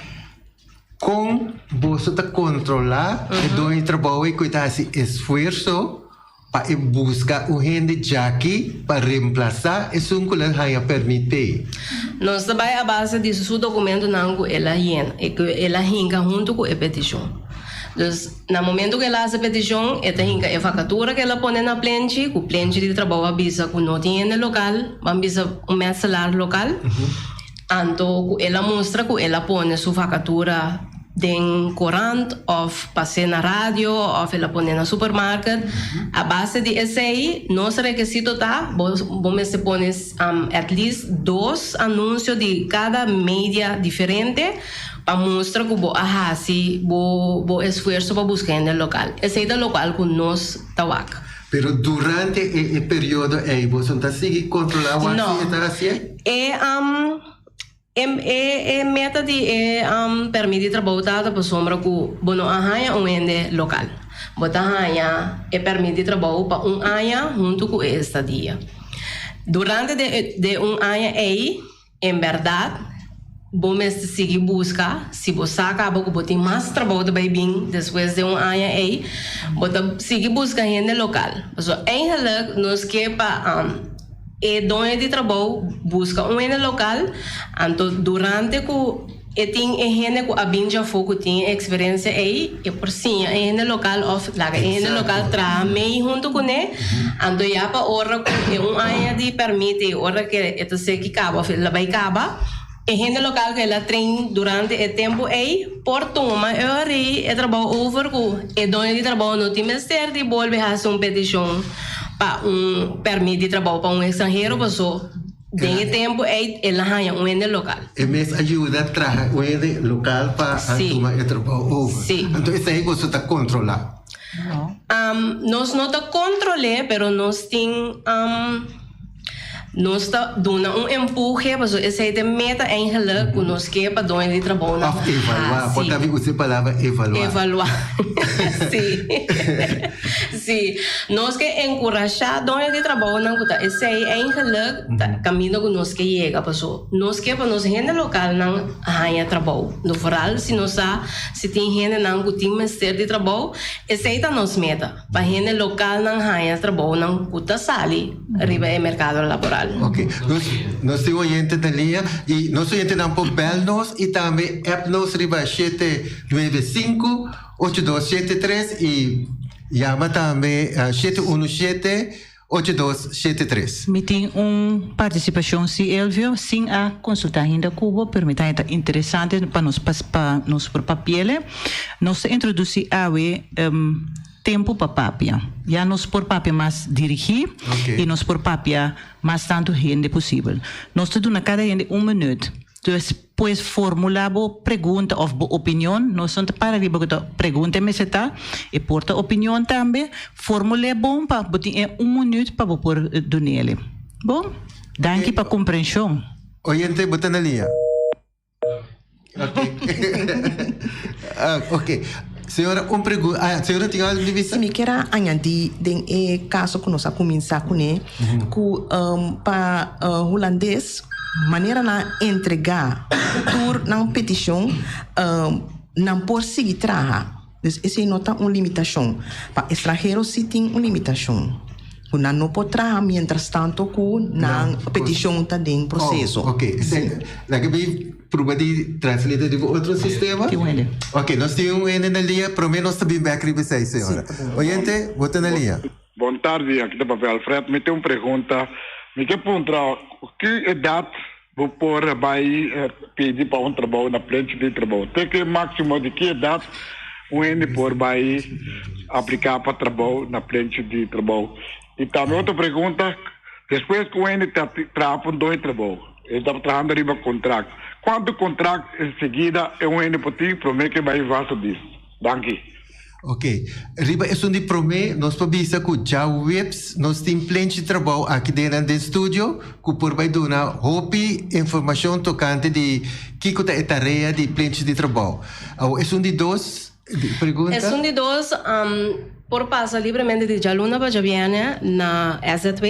Kon boso ta kontrolá e doño di trabou ei ku e ta hasi esfuerso pa e buska un hende djaki pa remplasá esun ku lo haña pèrmit p'e? Nos ta bai a base di su dokumentonan ku el a yena, ku el a hinka huntu ku e petishon. Dus, na momento ku el a hasi e petishon, e ta hinka e vakatura ku el a pone na plenchi, ku plenchi di trabou a bisa ku no tin hende lokal, ban bisa un metselaar lokal. Anto ku el a mustra ku el a pone su vakatura den korant òf pas'é na radio òf el a pone na supermarket. A base di esei nos rekisito ta bo bo mester pone at least dos anunsio di kada media diferente pa mustra ku bo a hasi bo bo esfuerso pa buska hende lokal. Esei ta lokual ku nos ta wak. Pero durante e e periodo ei boso no ta sigui kontrolá wak si e ta hasié? E e e meta di e permit di trabou ta ta pasobra ku bo no a haña un hende lokal. Bo ta haña e permit di trabou pa un aña huntu ku e estadia. Durante de de un aña ei, en bèrdat bo mester sigui buska, si bo sa kaba ku bo tin mas trabou ta bai bin despues de un aña ei, bo ta sigui buska hende lokal. Pasobra eigenlik nos ke pa E doño di trabou buska un hende lokal, anto durante ku e tin e hende ku a bin djafó ku tin e eksperensia ei, e por siña e hende lokal òf laga e hende lokal traha mei huntu kuné, anto ya pa ora ku e un aña di pèrmit ei ora ku e ta seki kaba òf el a bai kaba, e hende lokal ku el a train durante e tempu ei por tuma e ora ei e trabou over ku e doño di trabou no tin mester di bolbe hasi un petishon pa un pèrmit di trabou pa un ekstranhero paso den e tempu ei el a haña un hende lokal. E mes a yuda traha un hende lokal pa a tuma e trabou over. Anto esei boso ta kontrolá? Nos no ta kontrol'é pero nos tin. Nos ta duna un empuje pasobra esei ta e meta eigenlijk ku nos ke pa doño di trabounan Of evaluá, por hasi. tambe usa e palabra evaluá. Evaluá, sí. Sí. Nos ke enkurashá doño di trabounan ku ta esei eigenlijk ta kaminda ku nos ke yega pasobra nos ke pa nos hende lokalnan haña trabou. No vooral si nos sa si tin hendenan ku tin mester di trabou, esei ta nos meta. Pa hende lokalnan haña trabounan ku ta sali riba e merkado laboral. Ok, nos nos tin oyente na liña i nos oyentenan por bèl nos i tambe app nos riba 795 8273 i yama tambe 717 8273. Mi tin un partisipashon si Elvio, sin a konsultá ainda ku bo, pero mi ta haña ta interesante pa nos pa nos por papiele. Nos ta introdusí awe tempu pa papia. Ya nos por papia mas dirigí i nos por papia mas tantu hende posibel. Nos ta duna kada hende un minüt. Dus pues formula bo pregunta of bo opinion, nos no ta para riba cu ta pregunta e mester ta, e por ta opinion tambe, formul'e bon pa bo tin e un minuut pa bo por dunele. Bon? Danki pa comprension. Oyente, bo ta na liña. Ok. Ah, ok. Señora, un pregunta. Ah, señora tin algo di bisa? Si mi kier a añadí den e kaso ku nos a kuminsá kuné, ku pa hulandes manera nan entregá tur nan petishon, nan por sigui traha. Dus esei no ta un limitashon. Pa estranhero si tin un limitashon, ku nan no por traha mientras tanto ku nan petishon ta den proseso. Oh, ok. Laga mi pruba di translate riba otro sistema. Tin un hende. Ok, nos tin un hende na liña. Prome nos ta bin bek riba esei, señora. Oyente, bo ta na liña. Bon tardi, aki ta papia Alfred. Mi tin un pregunta. Mi ke puntra ki edat Bo por bai pidi pa un trabou na plenchi di trabou. Te ku e máksimo di ki edat un hende por bai apliká pa trabou na plenchi di trabou? I tambe otro pregunta, despues ku un hende ta traha pa un doño trabou, e ta trahando riba kontrakt, kuantu kontrakt en seguida e un hende por tin promé ku e bai vaste dienst? Danki. Ok, riba esun di promé nos por bisa ku djaweps nos tin plenchi trabou aki den nan den studio ku por bai duna hopi informashon tokante di kiko ta e tarea di plenchi di trabou. Awor esun di dos pregunta. Esun di dos por pasa libremente di djaluna pa djabièrnè na SZW,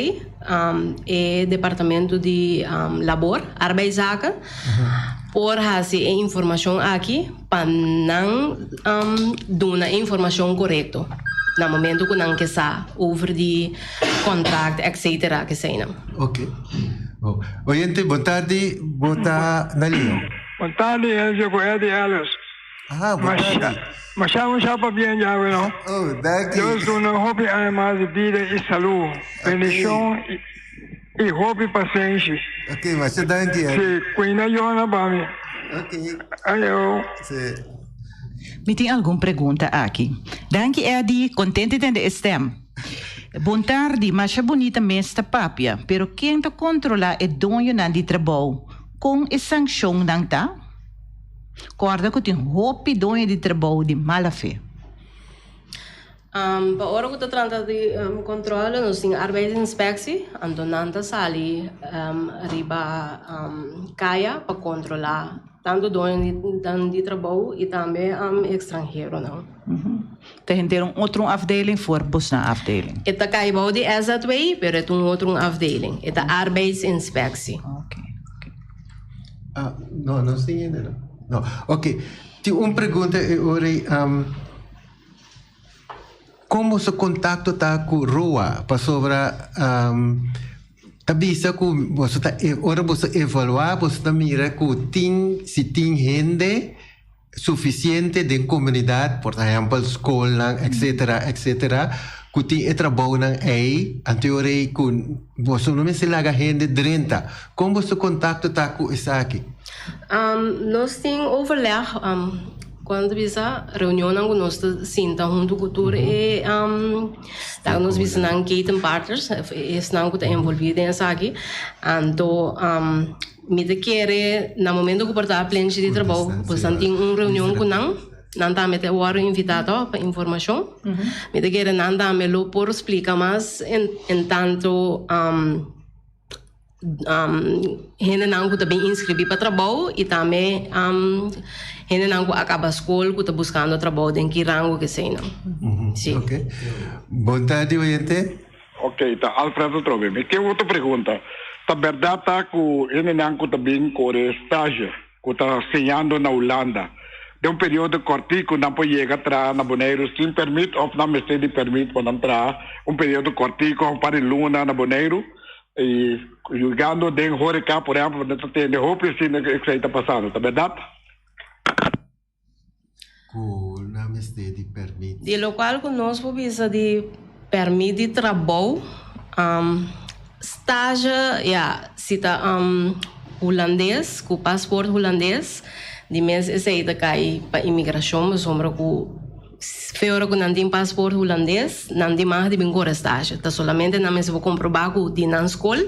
e departamento di labor, arbeidszaken, por hasi e informashon aki. Pa nan duna e informacion corecto na momento cu nan ke sa over di contract etc. Keseynan. Ok. Bo. Oyente, bon tardi. Bo ta na liña. Bon tardi Elvio cu Eddie Ellis. Aha, bon tardi. Masha masha pabien djawe no. Oh, danki. Dios duna hopi aña mas di bida y salud, bendicion y hopi pasenshi. Ok, masha danki Eddie. Si, cuida Yona pa mi. Ok. Ayo. Si. Mi tin algun pregunta aki. Danki Eddie, contento di tende e stem. Bon tardi, masha bunita mes ta papia, pero ken ta controla e doñonan di trabou? Con e sanccionnan ta? Corda cu tin hopi doño di trabou di mala fe. Pa ora ku ta trata di kontrole nos tin arbeidsinspectie, anto nan ta sali riba kaya pa kontrolá tantu doñonan di trabou i tambe ekstranheronan. Ta henter un otro un afdeling for bosnan afdeling? E ta kai bou di SZW, pero e ta un otro un afdeling. E ta arbeidsinspectie. No, nos tin hende no. No, oké. Tin un pregunta e ora ei. Kon boso kontakto ta ku Roa? Pasobra ta bisa ku boso ta ora boso evaluá boso ta mira ku tin si tin hende sufisiente den komunidat, por ehèmpel skolnan etsetera etsetera, ku tin e trabounan ei, anto e ora ei ku boso no mester laga hende drenta. Kon boso kontakto ta ku esaki? Nos tin overleg. Cuando ta bisa reunionnan cu nos ta sinta hunto cu tur e laga nos bisa nan ketenpartners, esnan cu ta envolvi den esaki, anto mi ta kere na momento cu por ta plenchi di trabou pues nan tin un reunion cu nan, nan tambe ta worde invita to pa informacion, mi ta kere nan tambe lo por splica mas en tanto. Hendenan ku ta bin inskribí pa trabou i tambe hendenan ku a kaba skol ku ta buskando trabou den ki rango ke eseinan. Si. Ok. Bon tardi oyente. Ok, ta Alfred atrobe. Mi tin otro pregunta. Ta bèrdat ta ku hendenan ku ta bin kore stage ku ta siñando na Hulanda den un periodo kòrtiku nan por yega traha na Boneiru sin pèrmit òf nan mester di pèrmit pa nan traha un periodo kòrtiku òf un par di luna na Boneiru? I yugando den horeca, por ehempel, bo ta tende hopi asina ku esei ta pasando, ta bèrdat? Ku nan mester di pèrmit. Di lokual ku nos por bisa di pèrmit di trabou, stage, ya, si ta hulandes, ku pasport hulandes, di mes esei ta kai pa imigrashon pasobra ku. Fe ora ku nan tin pasport hulandes, nan tin mag di bin kore stage. Ta solamente nan mester por komprobá ku di nan skol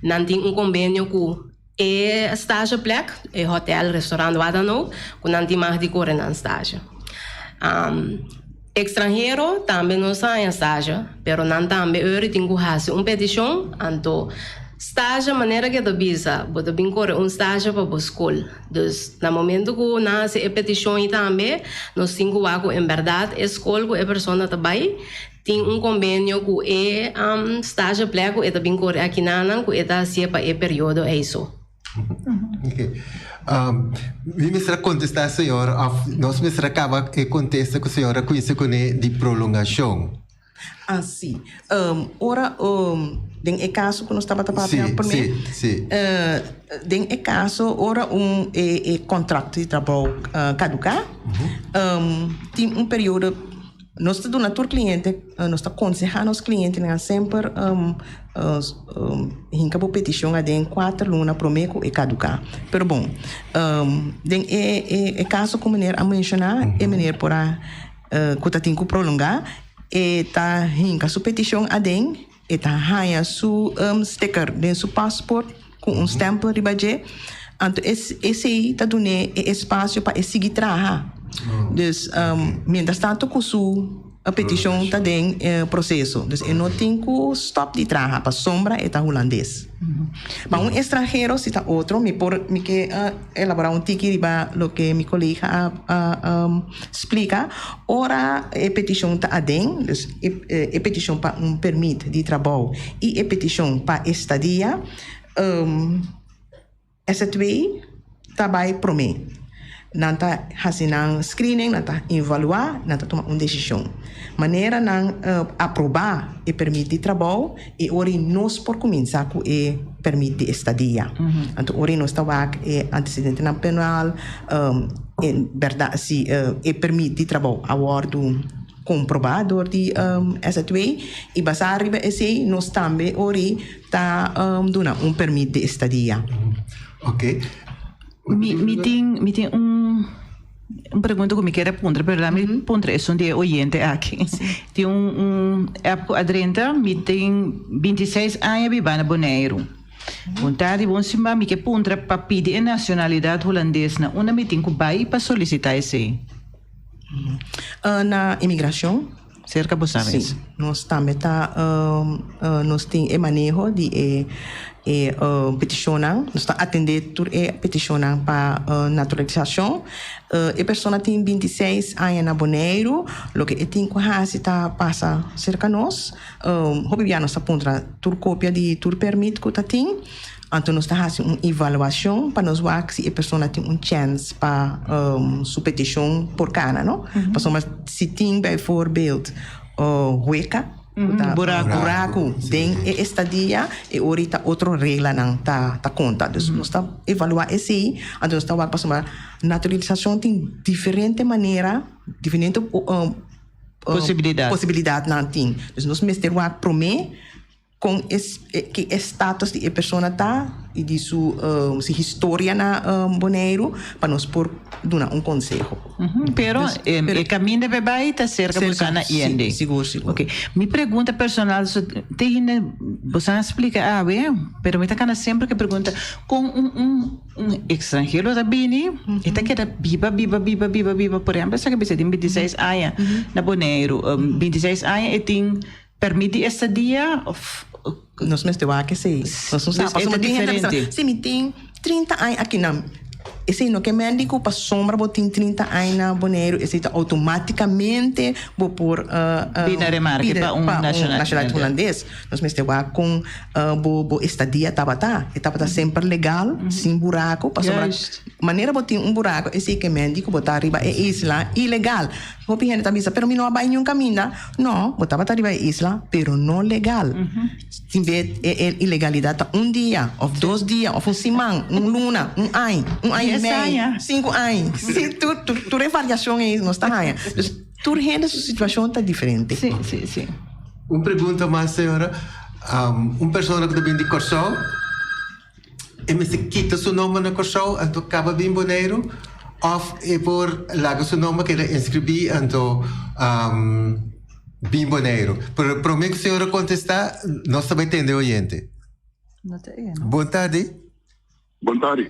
nan tin un kombenio ku e stageplek, e hotel, restaurant, wat dan ook, ku nan tin mag di kore nan stage. Ekstranhero tambe no sa haña stage, pero nan tambe ora tin ku hasi un petishon, anto. Stage manera ku e ta bisa, bo ta bin kore un stage pa bo skol. Dus na momento ku nan hasi e petishon ei tambe, nos tin ku wak ku en bèrdat e skol ku e persona ta bai tin un kombenio ku e stage plek ku e ta bin kore akinanan ku e ta hasié pa e periodo ei so. Mi mester a kontestá señor òf nos mester a kaba e kontesta ku señor a kuinsa kuné di prolongashon. Ah, sí. Ora, den e caso cu nos tabata papia Sí, promé, sí, sí. den e caso ora un e e contrato di trabou caduca, tin un periodo, nos ta duna tur cliente, nos ta conseha nos clientenan semper hinca bo peticion aden cuater luna promé cu e caduca. Pero bon, den e e e caso cu meneer a menciona, e meneer por a Cu ta tin cu prolonga, e ta hinca su peticion aden, e ta haya su sticker den su paspoort cu un stempel riba dje, anto esey ta dun'e e espacio pa e sigui traha. Dus mientras tanto cu su peticion ta den proceso, dus e no tin cu stop di traha pasobra e ta Hulandes. Pa un estranhero si ta otro, mi por mi ke elabora un tiki riba loke mi colega a splika. Ora e petishon ta aden, dus e petishon pa un permit di trabou i e petishon pa estadia, SZW ta bai promé. Nan ta hasi nan screening, nan ta evaluá, nan ta tuma un desishon. Manera nan aprobá e permit di trabou, e ora ei nos por kuminsá ku e permit di estadia. Anto ora ei nos ta wak e antecedentenan penal, en bèrdat si e permit di trabou a wòrdu komprobá dor di SZW i basá riba esei nos tambe ora ei ta duna un permit di estadia. Mi mi tin mi tin un un pregunta ku mi kier a puntra pero laat mi puntra esun di e oyente aki. Tin un un app ku a drenta mi tin bintiseis aña biba na Boneiru. Bon tardi bon simba mi ke puntra pa pidi e nacionalidad hulandes na unda mi tin ku bai pa solicita esei? Na imigracion. Cerca bo sa mes. Sí, nos tambe ta nos tin e maneho di e e peticionnan, nos ta atende tur e peticionnan pa naturalisacion. E persona tin bintiseis aña na Boneiru, loke e tin cu haci ta pasa cerca nos. Hopi bia nos ta puntra tur copia di tur permit cu ta tin. Anto nos ta hasi un evaluashon pa nos wak si e persona tin un chèns pa su petishon por kana, no? Pasobra si tin bijvoorbeeld hueka, ku ta buraku den e estadia, e ora ta otro reglanan ta konta. Dus nos ta evaluá esei, anto nos ta wak pasobra naturalisashon tin diferente manera, diferente posibilidatnan tin. Dus nos mester wak promé. Kon es ki e status di e persona ta i di su si historia na Boneiru pa nos por duna un konseho. Pero e kaminda pa e bai ta serka boso na IND. Si, sigur, sigur. Ok. Mi pregunta personal so te hende boso a splika awe pero mi ta kana semper ke pregunta kon un un un ekstranhero ta bini e ta keda biba biba biba biba biba por ehempel esaki bisa tin bintiseis aña na Boneiru bintiseis aña e tin Permit di estadia of. Nos mester wak esei. Nos no sa. Pasobra tin hende ta bisa, si mi tin trinta aña aki nan. Esei no ke men di ku pasobra bo tin trinta aña na Boneiru esei ta outomátikamente bo por Bini remarke pa un nacionalidad hulandes. Nos mester wak kon bo bo estadia tabata. E tabata semper legal, sin buraku, pasobra manera bo tin un buraku esei ke men di ku bo ta riba e isla ilegal. Hopi hende ta bisa, pero mi no a bai niun kaminda. No, bo tabata riba e isla, pero no legal. Tin be e e ilegalidat ta un dia, òf dos dia, òf un siman, un luna, un añ, un añ i mei, sinku añ. Sí, tur tur tur e variashon ei nos ta haña. Dus tur hende su situashon ta diferente. Sí, sí, sí. Un pregunta mas, señora. Un persona ku ta bini di Kòrsou, E mester kita su nomber na Kòrsou anto kaba bin Boneiru òf e por laga su nomber keda inskribí anto bin Boneiru? Pero promé ku señora kontestá nos ta bai tende e oyente. Bon tardi. Bon tardi.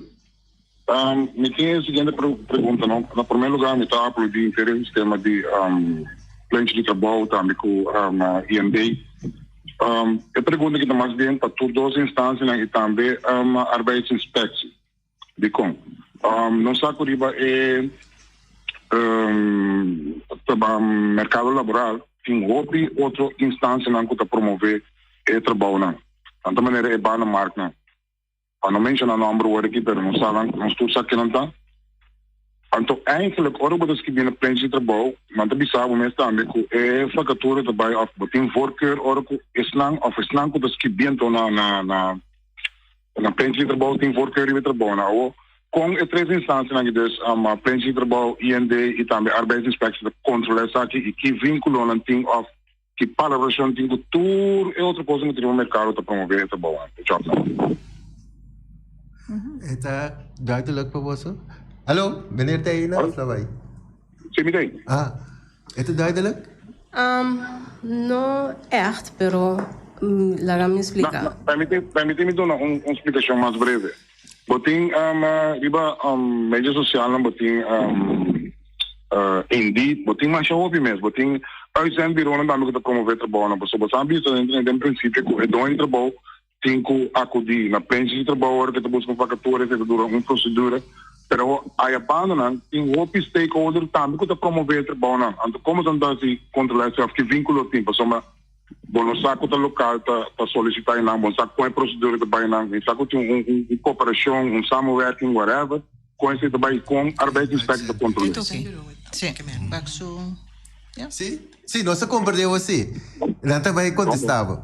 Mi tin e siguiente pregunta no. Na promé lugá mi ta aplaudí henter e sistema di plenchi di trabou tambe ku IND. Um, e pregunta aki ta mas bien pa tur dos instansianan i tambe um, arbeidsinspectie. Dikon? Um, nos sa ku riba e um, merkado laboral tin hopi otro instansianan ku ta promové e trabounan. Tanto manera e banenmarktnan. Pa no menshoná nòmber wòrdu aki, pero nos sa nan, nos tur sa ken nan ta. Anto eigenlijk ora bo ta skibi na plenchi di trabou, nan ta bisa bo mes tambe ku e vakatura ta bai òf bo tin voorkeur ora ku esnan òf esnan ku ta skibi anto na na na na plenchi di trabou tin voorkeur riba e trabounan. Awor kon e tres instansianan aki dus plenchi di trabou, IND i tambe Arbeidsinspectie ta kontrolá esaki i ki vínkulonan tin òf Ki palabrashon tin ku tur e otro kosnan ku tin riba merkado ta promové e trabounan, e jobnan? E ta duidelijk pa boso? Hallo, meneer ta ei na of ta bai? Si, mi ta ei. Ah, e ta duidelijk? Um, no echt, pero laga mi splika. Na, permiti, permiti mi duna un, un splikashon mas breve. Bo tin um, riba um, media sosialnan bo tin um, uh, Indeed, bo tin masha hopi mes, bo tin uitzendbureaunan tambe ku ta promové trabounan. Pasobra bo sa bisa den, den prinsipio ku e doño di trabou tin ku akudí na plenchi di trabou ora ku e ta buska un vakatura, esei ta dura un prosedura. Pero aya bandanan tin hopi stakeholder tambe ku ta promové e trabounan. Anto komo ta hasi kontrolá esei òf ki vínkulo tin? Pasobra Bo no sa ku ta lokal ta ta solisitá einan, bo no sa kon e prosedura ta bai einan, mi sa ku tin un un un koperashon, un samenwerking, whatever, kon esei ta bai i kon Arbeidsinspectie ta kontrol'é. Sí, sí. Bak su, ja. Sí, sí, nos ta komprendé bo sí. Nan ta bai kontestá bo.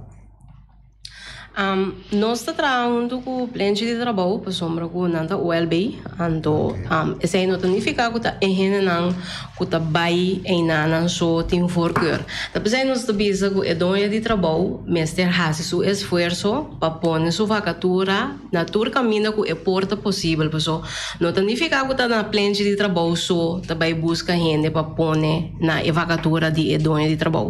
Nos ta traha huntu ku plenchi di trabou pasobra ku nan ta OLB, anto esei no ta nifiká ku ta e hendenan ku ta bai einanan so tin voorkeur. Ta p'esei nos ta bisa ku e doño di trabou mester hasi su esfuerso pa pone su vakatura na tur kaminda ku e por ta posibel paso no ta nifiká ku ta na plenchi di trabou so ta bai buska hende pa pone na e vakatura di e doño di trabou.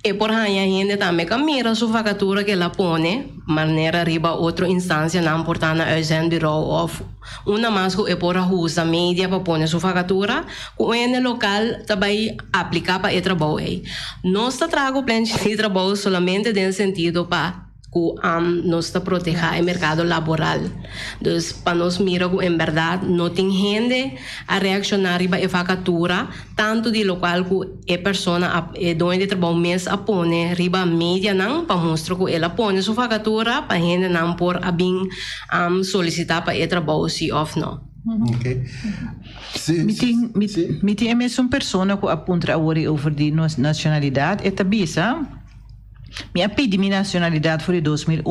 E por haña hende tambe ka mira su vakatura ku el a pone, manera riba otro instansianan por ta na uitzendbureau òf unda mas ku e por a usa media pa pone su vakatura, ku un hende lokal ta bai apliká pa e trabou ei. Nos ta traha ku plenchi di trabou solamente den sentido pa. Ku nos ta protehá e merkado laboral. Dus pa nos mira ku en bèrdat no tin hende a reakshoná riba e vakatura, tantu di lokual ku e persona a e doño di trabou mes a pone riba medianan pa mustra ku el a pone su vakatura pa hendenan por a bin solisitá pa e trabou si òf no. Mi tin mi tin e mesun persona ku a puntra awor ei over di nos nashonalidat, e ta bisa. Mi a pidi mi nacionalidad for di 2001,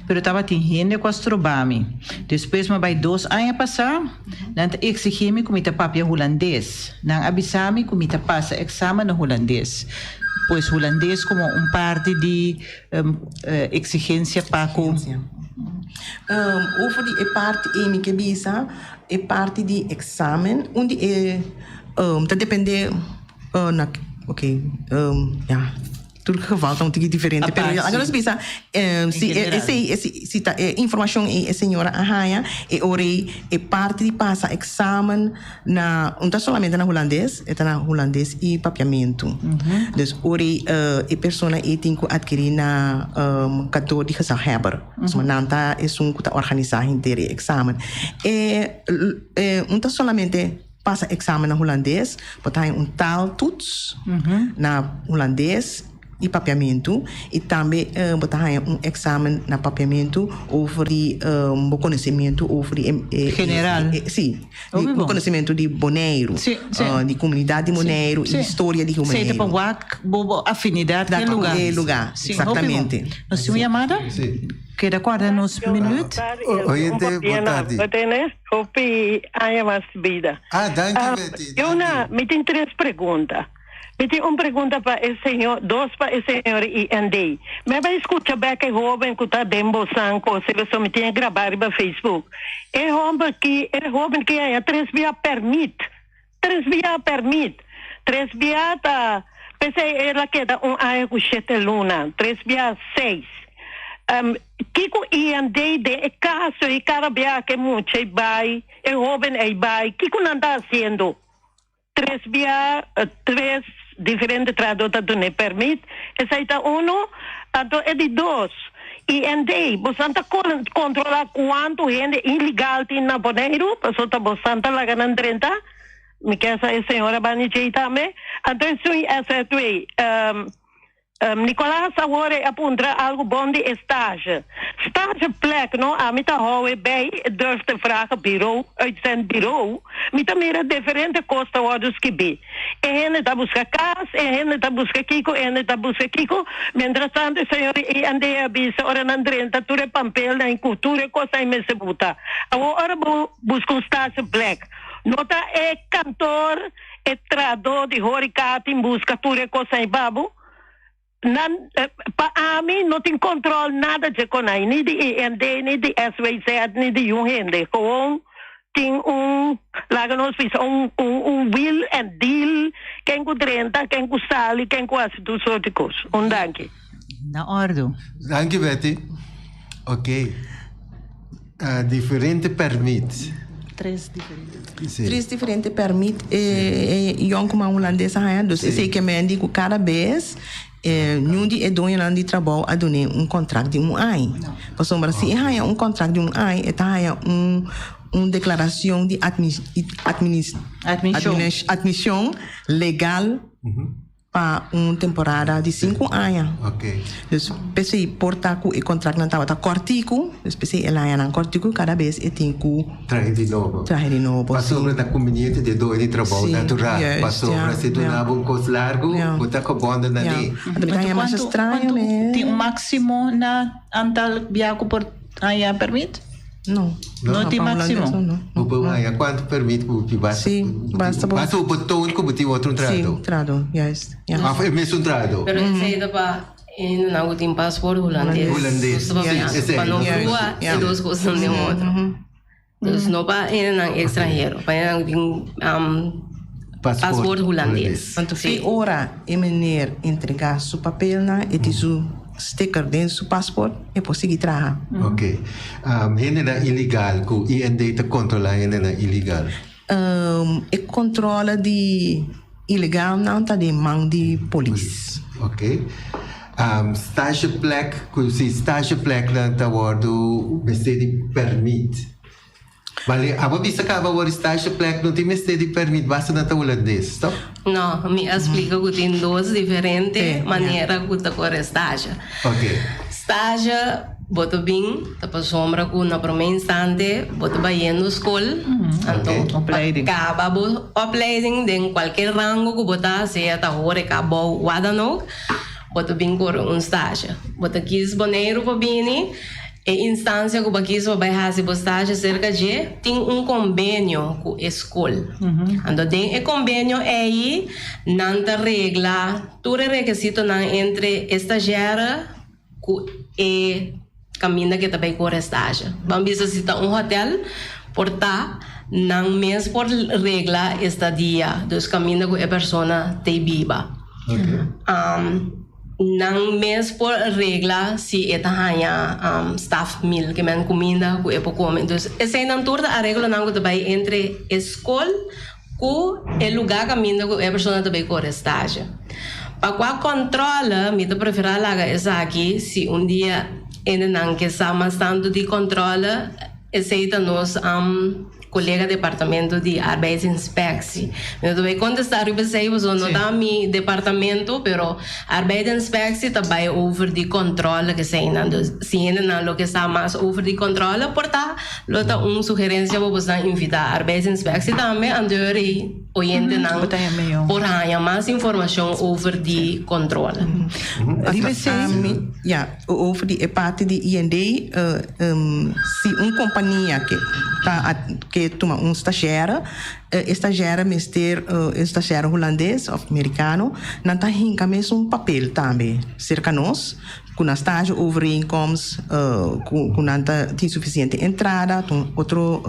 pero tabatin hende cu a stroba mi. Despues mi a bay dos aña pasa, nan ta exigi mi cu mi ta papia Hulandes. Nan a bisa mi cu mi ta pasa examen na Hulandes. Pues Hulandes como un parti di exigencia pa cu. Over di e parti ey mi ke bisa, e parti di examen, un di e ta depende. Na ok ya tur geval ta un tiki diferente pero laga nos bisa si esei si ta e informashon ei e señora a haña e ora ei e parti di pasa examen na no ta solamente na hulandes e ta na hulandes i papiamentu dus ora ei e persona ei tin ku adkiri na kantoor di gezaghebber pasobra nan ta esun ku ta organisa henter e examen e no ta solamente. Pasa examen na hulandes, bo ta haña un taaltoets na hulandes i papiamentu i tambe bo ta haña un examen na papiamentu over di bo konosementu over di e General. Si, di bo konosementu di Boneiru, di komunidat di Boneiru i historia di Boneiru. Si, ta pa wak bo afinidat ku e lugar. Ku e lugar, exactamente. Nos tin un yamada? Keda kuarda nos minuut. Oyente, bon tardi. Hopi aña mas bida. Ah, danki Betty. Jona, mi tin tres pregunta. Mi tin un pregunta pa e señor, dos pa e señor IND. Mi a bai scucha bek e hoben cu ta den bosan cos e so mi tin e graba riba Facebook. E homber ki, e hoben ki haña tres bia permit. Tres bia permit. Tres bia ta, p'esei el a keda un aña cu shete luna. Tres bia seis. Kiko IND den e caso ei cada bia ke mucha ei bai, e hoben ei bai, kiko nan ta haciendo? Tres bia, tres. diferente trahadó ta dun'é pèrmit. Esei ta unu. Anto e di dos, IND, bosan ta kontrolá kuantu hende ilegal tin na Boneiru? Pasobra ta bosan ta laga nan drenta. Mi ke sa e señora bani djei tambe. Anto esun SRTW. Nicolaas awor e a puntra algo bon di e stage. Stage plek no, ami ta hou e bij durf te vragen bureau, uitzendbureau. Mi ta mira diferente cos ta wordo skibi. E hende ta busca cas, e hende ta busca kico, e hende ta busca kico. Mientras tanto e señor di IND a bisa ora nan drenta tur e pampelnan y cu tur e cosnan y mester buta. Awor ora bo busca un stage plek, no ta e kantoor. E trahadó di horeca tin busca tur e cosnan ei babo. Nan, pa ami, no tin control nada dje conai, ni di IND, ni di SWZ, ni di yun hende. Gewoon tin un, laga nos bisa, un, un, un wheel and deal, ken cu drenta, ken cu sali, ken cu haci tur soort di cos. Un danki. Na ordu. Danki Betty. Ok. Diferente permit. Tres diferente. Sí. Tres diferente permit e e yònkuman hulandes a haña. Dus esei ke men di ku kada bes niun di e doñonan di trabou a dun'é un kontrakt di un aña. Pasobra si e haña un kontrakt di un aña e ta haña un un deklarashon di admis adminis admishon legal. Pa un temporada di sinku aña. Dus p'esei por ta ku e kontraktnan tabata kòrtiku, dus p'esei el haña nan kòrtiku kada bes e tin ku Trahe di nobo. Trahe di nobo, si. Pasobra ta kumbiniente di e doño di trabou natural. Si, juist, Pasobra ja, si duna ja. bo un kos largu, Ja. bo ta kobònda na Ja. di. Anto mi ta haña masha Kuantu, straño kuantu mes. tin un máksimo na antal bia ku por haña pèrmit? No. No tin máksimo? Bo por haña kuantu pèrmit ku bo pidi basta. Sí, basta bo. Basta bo por toon ku bo tin otro un trahadó. Sí, trahadó, juist. Ja. Òf e mesun trahadó. Pero esei ta pa hendenan ku tin pasport hulandes. Hulandes, sí, esei. Pa no brua e dos kosnan den otro. Dus no pa hendenan ekstranhero, pa hendenan ku tin pasport hulandes. Anto fe ora e meneer entrega su papelnan e tin su sticker den su pasport e por sigui traha. Ok. Hendenan ilegal ku IND ta kontrola hendenan ilegal? E kontrole di ilegalnan ta den man di polis. Ok. Stageplek ku si stagepleknan ta wordu mester di permit. Bale, abo bisa kaba awor stageplek no tin mester di permit basta nan ta hulandes, toch? No, mi a splika ku tin dos diferente manera ku ta kore stage. Ok. Stage bo ta bin ta pasobra ku na prome instante bo ta bayendo skol, anto pa kaba bo opleiding den kualker rango ku bo ta, sea ta horeka, bou, wat dan ook, bo ta bin kore un stage. Bo ta kis Boneiru pa bini. E instansia ku bo a kis pa bai hasi bo stasje serka dje tin un kombenio ku e skol. Anto den e kombenio ei nan ta regla tur e rekesitonan entre e stasjèr ku e kaminda ku e ta bai kore stasje. Ban bisa si ta un hotèl por ta nan mes por regla e stadia, dus kaminda ku e persona t'ei biba. Nan mes por regla si e ta haña staff meal, ke men kuminda ku e por kome. Dus eseinan tur ta areglonan ku ta bai entre e skol ku e lugá kaminda ku e persona ta bai kore stage. Pa kua kòntròle mi ta preferá laga esaki si un dia hendenan ke sa mas tantu di kòntròle esei ta nos Kolega departamento di Arbeidsinspectie. Mi no ta bai kontestá riba esei pasobra no ta mi departamento, pero Arbeidsinspectie ta bai over di kòntròle keseinan. Dus si hendenan lo ke sa mas over di kòntròle por ta lo ta un sugerensia pa bosnan invitá Arbeidsinspectie tambe anto e oyentenan por haña mas informashon over di kòntròle. Riba esei, ya, over di e parti di IND, si un kompania ke ta ke tuma un stagiaire, e stagiaire mester, e stagiaire hulandes òf merikano, nan ta hinka mes un papel tambe serka nos ku nan stage overeenkomst, ku nan ta tin sufisiente entrada, ta un otro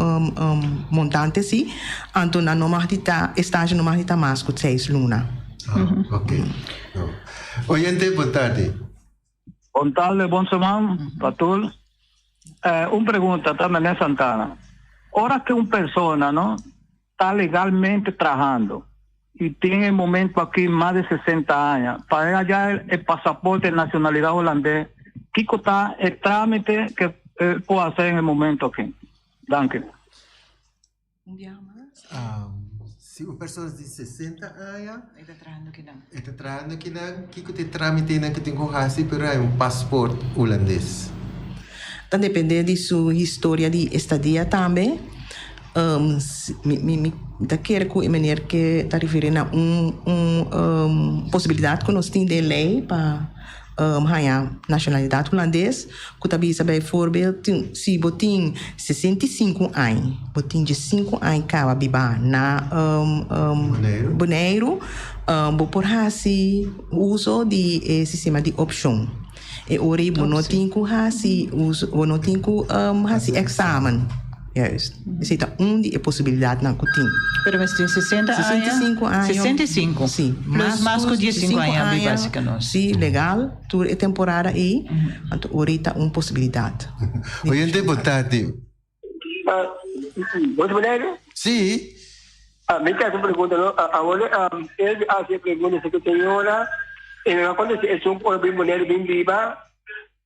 montante si, anto nan no mag di ta, e stage no mag di ta mas ku seis luna. Ah, ok. Oyente, bon tardi. Bon tarde, bon semana, Patul. Eh, un pregunta, ta Mené Santana. Ora que un persona, no, está legalmente trabajando. Y tin e momento aki mas di 60 aña. Pa e haya e pasaporte nacionalidad holandes, kico ta e tramite cu e por haci en e momento aki? Danki. Si un persona di 60 aña E ta trahando kinan. E ta trahando kinan, kiko ta e tramitenan ku tin ku hasi pa haña un pasport hulandes? Ta depende di su historia di estadia tambe. Mi mi mi ta kere ku e meneer ke ta referi na un un posibilidat ku nos tin den lei pa haña nashonalidat hulandes ku ta bisa bijvoorbeeld tin si bo tin 65 aña bo tin diesinku aña kaba biba na Boneiru bo por hasi uso di e sistema di opshon. E ora ei bo no tin ku hasi uso, bo no tin ku hasi eksamen. Juist. Esei ta un di e posibilidatnan ku tin. Pero mester tin 60 aña? 65 aña. 65? Si. Plus mas ku 15 aña a biba asika nos. Si, legal, tur e temporada ei, anto ora ei ta un posibilidat. Oyente, bo tardi. Bos Bonaire? Si. Ah, mi ta haci un pregunta, no? Awor, el haci e pregunta, si cu señora, e no a contesta esun cu ora bin Bonaire bin biba,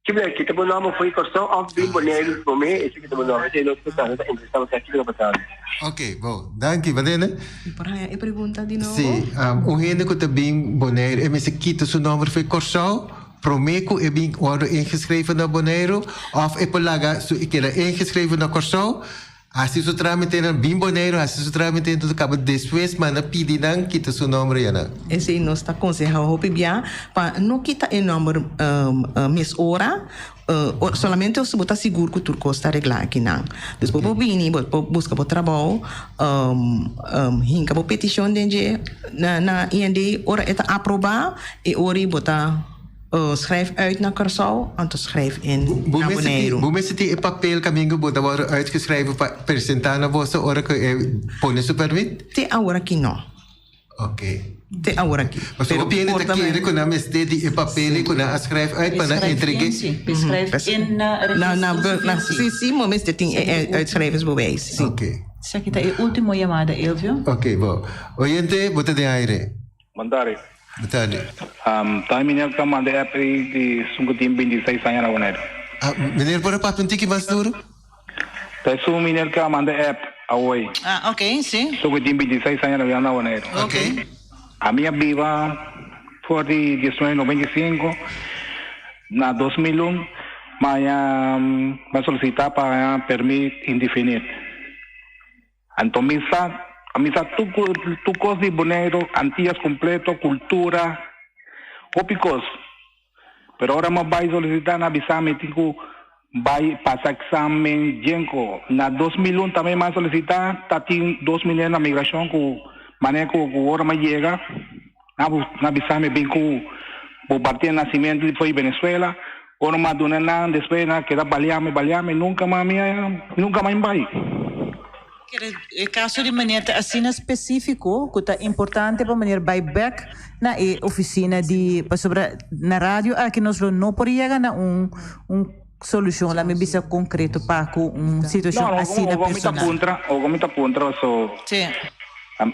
ki bira kita bo nomber fo'i Corsou of bin Bonaire prome, esei kita bo nomber, esei nos ta ta interesa pa sa kico ta pasando. Ok, bon, danki, Madene. Mi por haña e pregunta di nobo? Si, un hende cu ta bin Bonaire, e mester kita su nomber fo'i Corsou? Promé ku e bin wòrdu ingeschreven na Boneiru òf e por laga su e keda ingeschreven na Kòrsou, hasi su trámitenan, bin Boneiru hasi su trámitenan tur kaba despues manda pidi nan kita su nòmber ya nan. Esei nos ta konsehá hopi bia pa no kita e nòmber mes ora, solamente si bo ta sigur ku tur kos ta reglá akinan. Dus bo por bini, bo por buska bo trabou, hinka bo petishon den dje na IND, ora e ta aprobá E ora bo ta schrijf uit na Kòrsou, anto schrijf in na Boneiru. Bo mester tin e papel kaminda ku bo ta wòrdu uitgeschreven pa presentá na boso ora ku e pone su pèrmit? Te aworakí no. Oké. Te aworakí. Pasobra hopi hende ta kere ku nan mester di e papel ku nan a schrijf uit pa nan entreg'é. Schrijf in na registro sivil si. Si, si, bo mester tin e uitschrijvingsbewijs, si. Oké. Esaki ta e último yamada, Elvio. Oké, bo. Oyente, bo ta den aire. Mandari. Mandari. Um, ta meneer ta manda app ei di esun ku tin 26 aña na Bonaire. Ah, meneer por a papia un tiki mas duro? Ta esun meneer ku a manda app awoi. Ah, ok, si. Esun ku tin 26 aña na Bonaire. Ok. Ami a biba for di 1995 na 2001 ma a solicita pa permit indefinit. Anto mi sa, mi sa tur tur kos di Boneiru, Antillas kompleto, kultura, hopi kos. Pero ora mi a bai solisitá nan a bisa mi tin ku bai pasa eksamen djenko. Na 2001 tambe mi a solisitá, ta tin dos miner na migrashon ku manera ku ku ora mi a yega nan a bisa mi bin ku bo partida di nasimentu di for di Venezuela. Ora mi a duna nan, despues nan a keda balia mi, balia mi, nunka mas mi a, nunka mas mi bai. Kere e kaso di meneer ta asina spesífiko ku ta importante pa meneer bai bèk na e ofisina di, pasobra na radio aki nos lo no por yega na un un solushon, laat mi bisa konkreto pa ku un situashon No, asina ogo mi ta personal. puntra, ogo mi ta puntra so. Sí.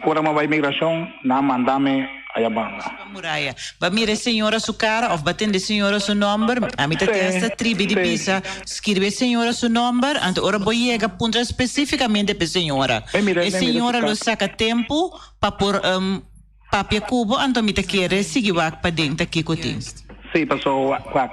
Ora mi a bai migrashon, nan a manda mi aya banda. Pa muraya. Ba mira e señora su cara of ba tende e señora su nomber? Ami ta tin hasta tribi di bisa, skirbi e señora su nomber, anto ora bo yega puntra specificamente pa e señora. E señora lo saca tempo pa por papia cu bo, anto mi ta kere sigui wak paden ta kico tin. Sí, paso wak,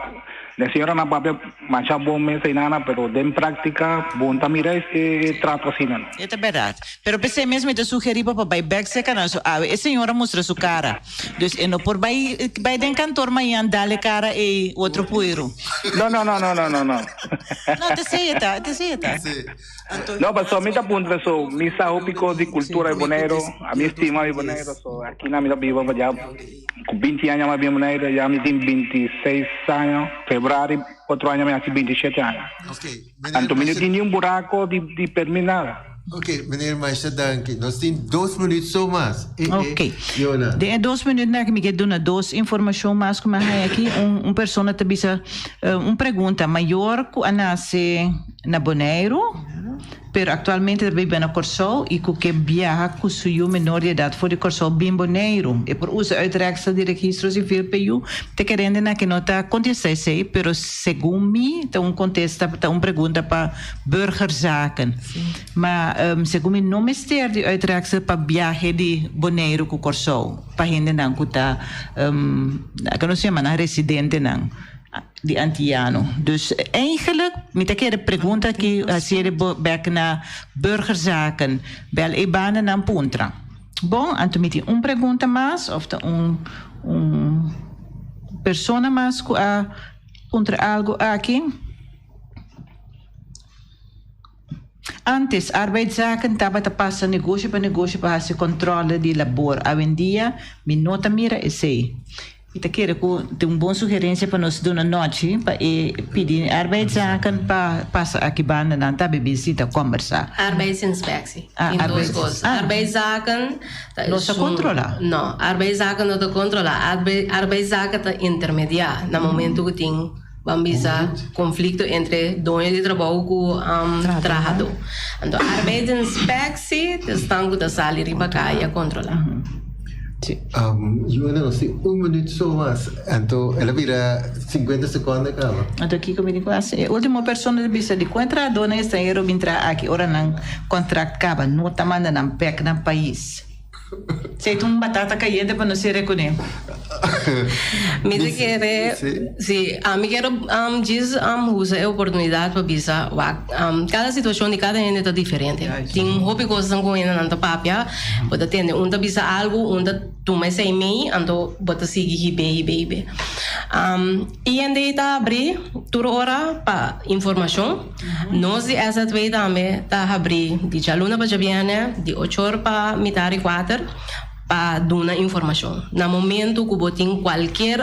den señora nan papia masha bon mes eynana, pero den práctica bon ta mira e trato asina no. E ta berdad. Pero p'esei mes mi ta sugerí bo pa bai bèk serka nan. So awe e señora mustra su kara. Dus e no por bai bai den kantor mañan dal e kara ei otro puiru. No, no, no, no, no, no, no. No, ta esei e ta, ta esei e ta. No, pasobra mi ta puntra so, mi sa hopi kos di kultura di Boneiru, ami estima di Boneiru, so aki nan mi ta biba pa ya ku binti aña mi a bin Boneiru, ya mi tin 26 aña, febrari otro aña mi hasi 27 aña. Anto mi no tin ni un buraco di di permit nada. Ok, meneer masha danki. Nos tin dos minuut so mas. E, e, Ok. Yona. Den e dos minuutnan aki mi ke duna dos informacion mas ku mi a haña aki. Un un persona ta bisa un pregunta, mayor ku a nase na Boneiru, pero aktualmente ta biba na Kòrsou i ku ke biaha ku su yu menor di edat for di Kòrsou bin Boneiru. E por usa uitreksel di registro sivil p'e yu? Ta kerende nan ke no ta kontestá esei, pero segun mi ta un kontesta, ta un pregunta pa Burgerzaken. Ma segun mi no mester di uitreksel pa biahe di Boneiru ku Kòrsou pa hendenan ku ta, ke nos yama nan residentenan. Di Antiano. Dus eigenlijk mi ta kere pregunta aki hasié de bek na Burgerzaken. Bel e banda nan puntra. Bon, anto mi tin un pregunta mas of ta un un persona mas ku a puntra algo aki. Antes, Arbeidszaken tabata pasa negoshi pa negoshi pa hasi kòntròle di labor. Awendia mi no ta mira esei. Mi ta kere ku tin un bon sugerensia pa nos duna nochi pa e pidi Arbeidszaken pa pasa aki banda nan ta bibí si ta kòmbersá. Arbeidsinspectie. Tin dos kos. Arbeidszaken ta No ta kontrolá. No, Arbeidszaken no ta kontrolá. Arbeidszaken ta intermediá na momentu ku tin. Ban bisa konflikto entre doño di trabou ku trahadó. Anto arbeidsinspectie ta esnan ku ta sali riba kaya kontrolá. Yuna nos tin un minuut so mas, anto el a bira 50 sekonde kaba. Anto kiko mi tin ku hasi? E ultimo persona ta bisa di ku e trahadónan estranhero bin traha aki ora nan kontrakt kaba no ta manda nan bèk nan pais. Esei ta un batata cayente pa nos cere cune. Mi ta kere, si, ami kere djis usa e oportunidad pa bisa wak, cada situacion di cada hende ta diferente. Tin hopi cosnan cu hendenan ta papia, bo ta tende un ta bisa algo, un ta tuma esei mei, anto bo ta sigui hib'é, hib'é, hib'é. IND ta abri tur ora pa informacion. Nos di SZW tambe ta habrí di djaluna pa djabièrnè di ochor pa mitar di kuater pa duna informashon. Na momentu ku bo tin kualkier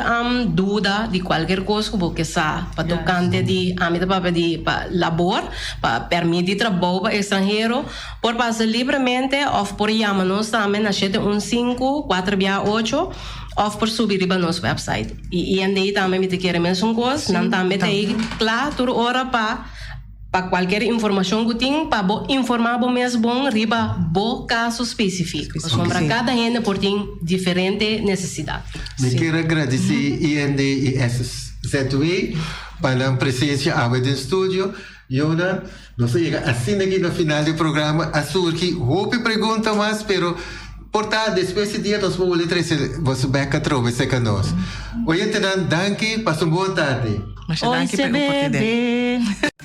duda di kualkier kos ku bo ke sa pa tokante di ami ta papia di pa labor, pa pèrmit di trabou pa ekstranhero, por pasa libremente òf por yama nos tambe na shete un sinku, kuater bia ocho òf por subi riba nos wèpsait. I IND tambe mi ta kere mesun kos, nan tambe ta ei kla tur ora pa pa kualker informashon ku tin pa bo informá bo mes bon riba bo kaso spesifik, pasobra kada hende por tin diferente nesesidat. Mi kier a gradisí IND i SZW pa nan presensia awe den studio. Yona, nos a yega asina aki na final di programa. A surgi hopi pregunta mas, pero por ta despues di dia nos por wole trece boso bek atrobe cerca nos. Oyentenan, danki, pasa un bon tardi. Masha danki pa e oportunidad.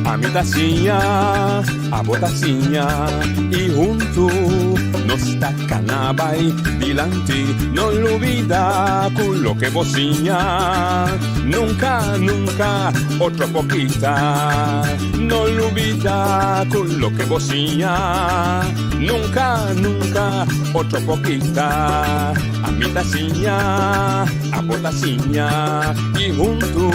Ami ta siña, abo ta siña y huntu nos ta cana bay dilanti. No lubida cu loke bo siña nunca, nunca otro por kita. No lubida cu loke bo siña nunca, nunca otro por kita. Ami ta siña, abo ta siña y huntu.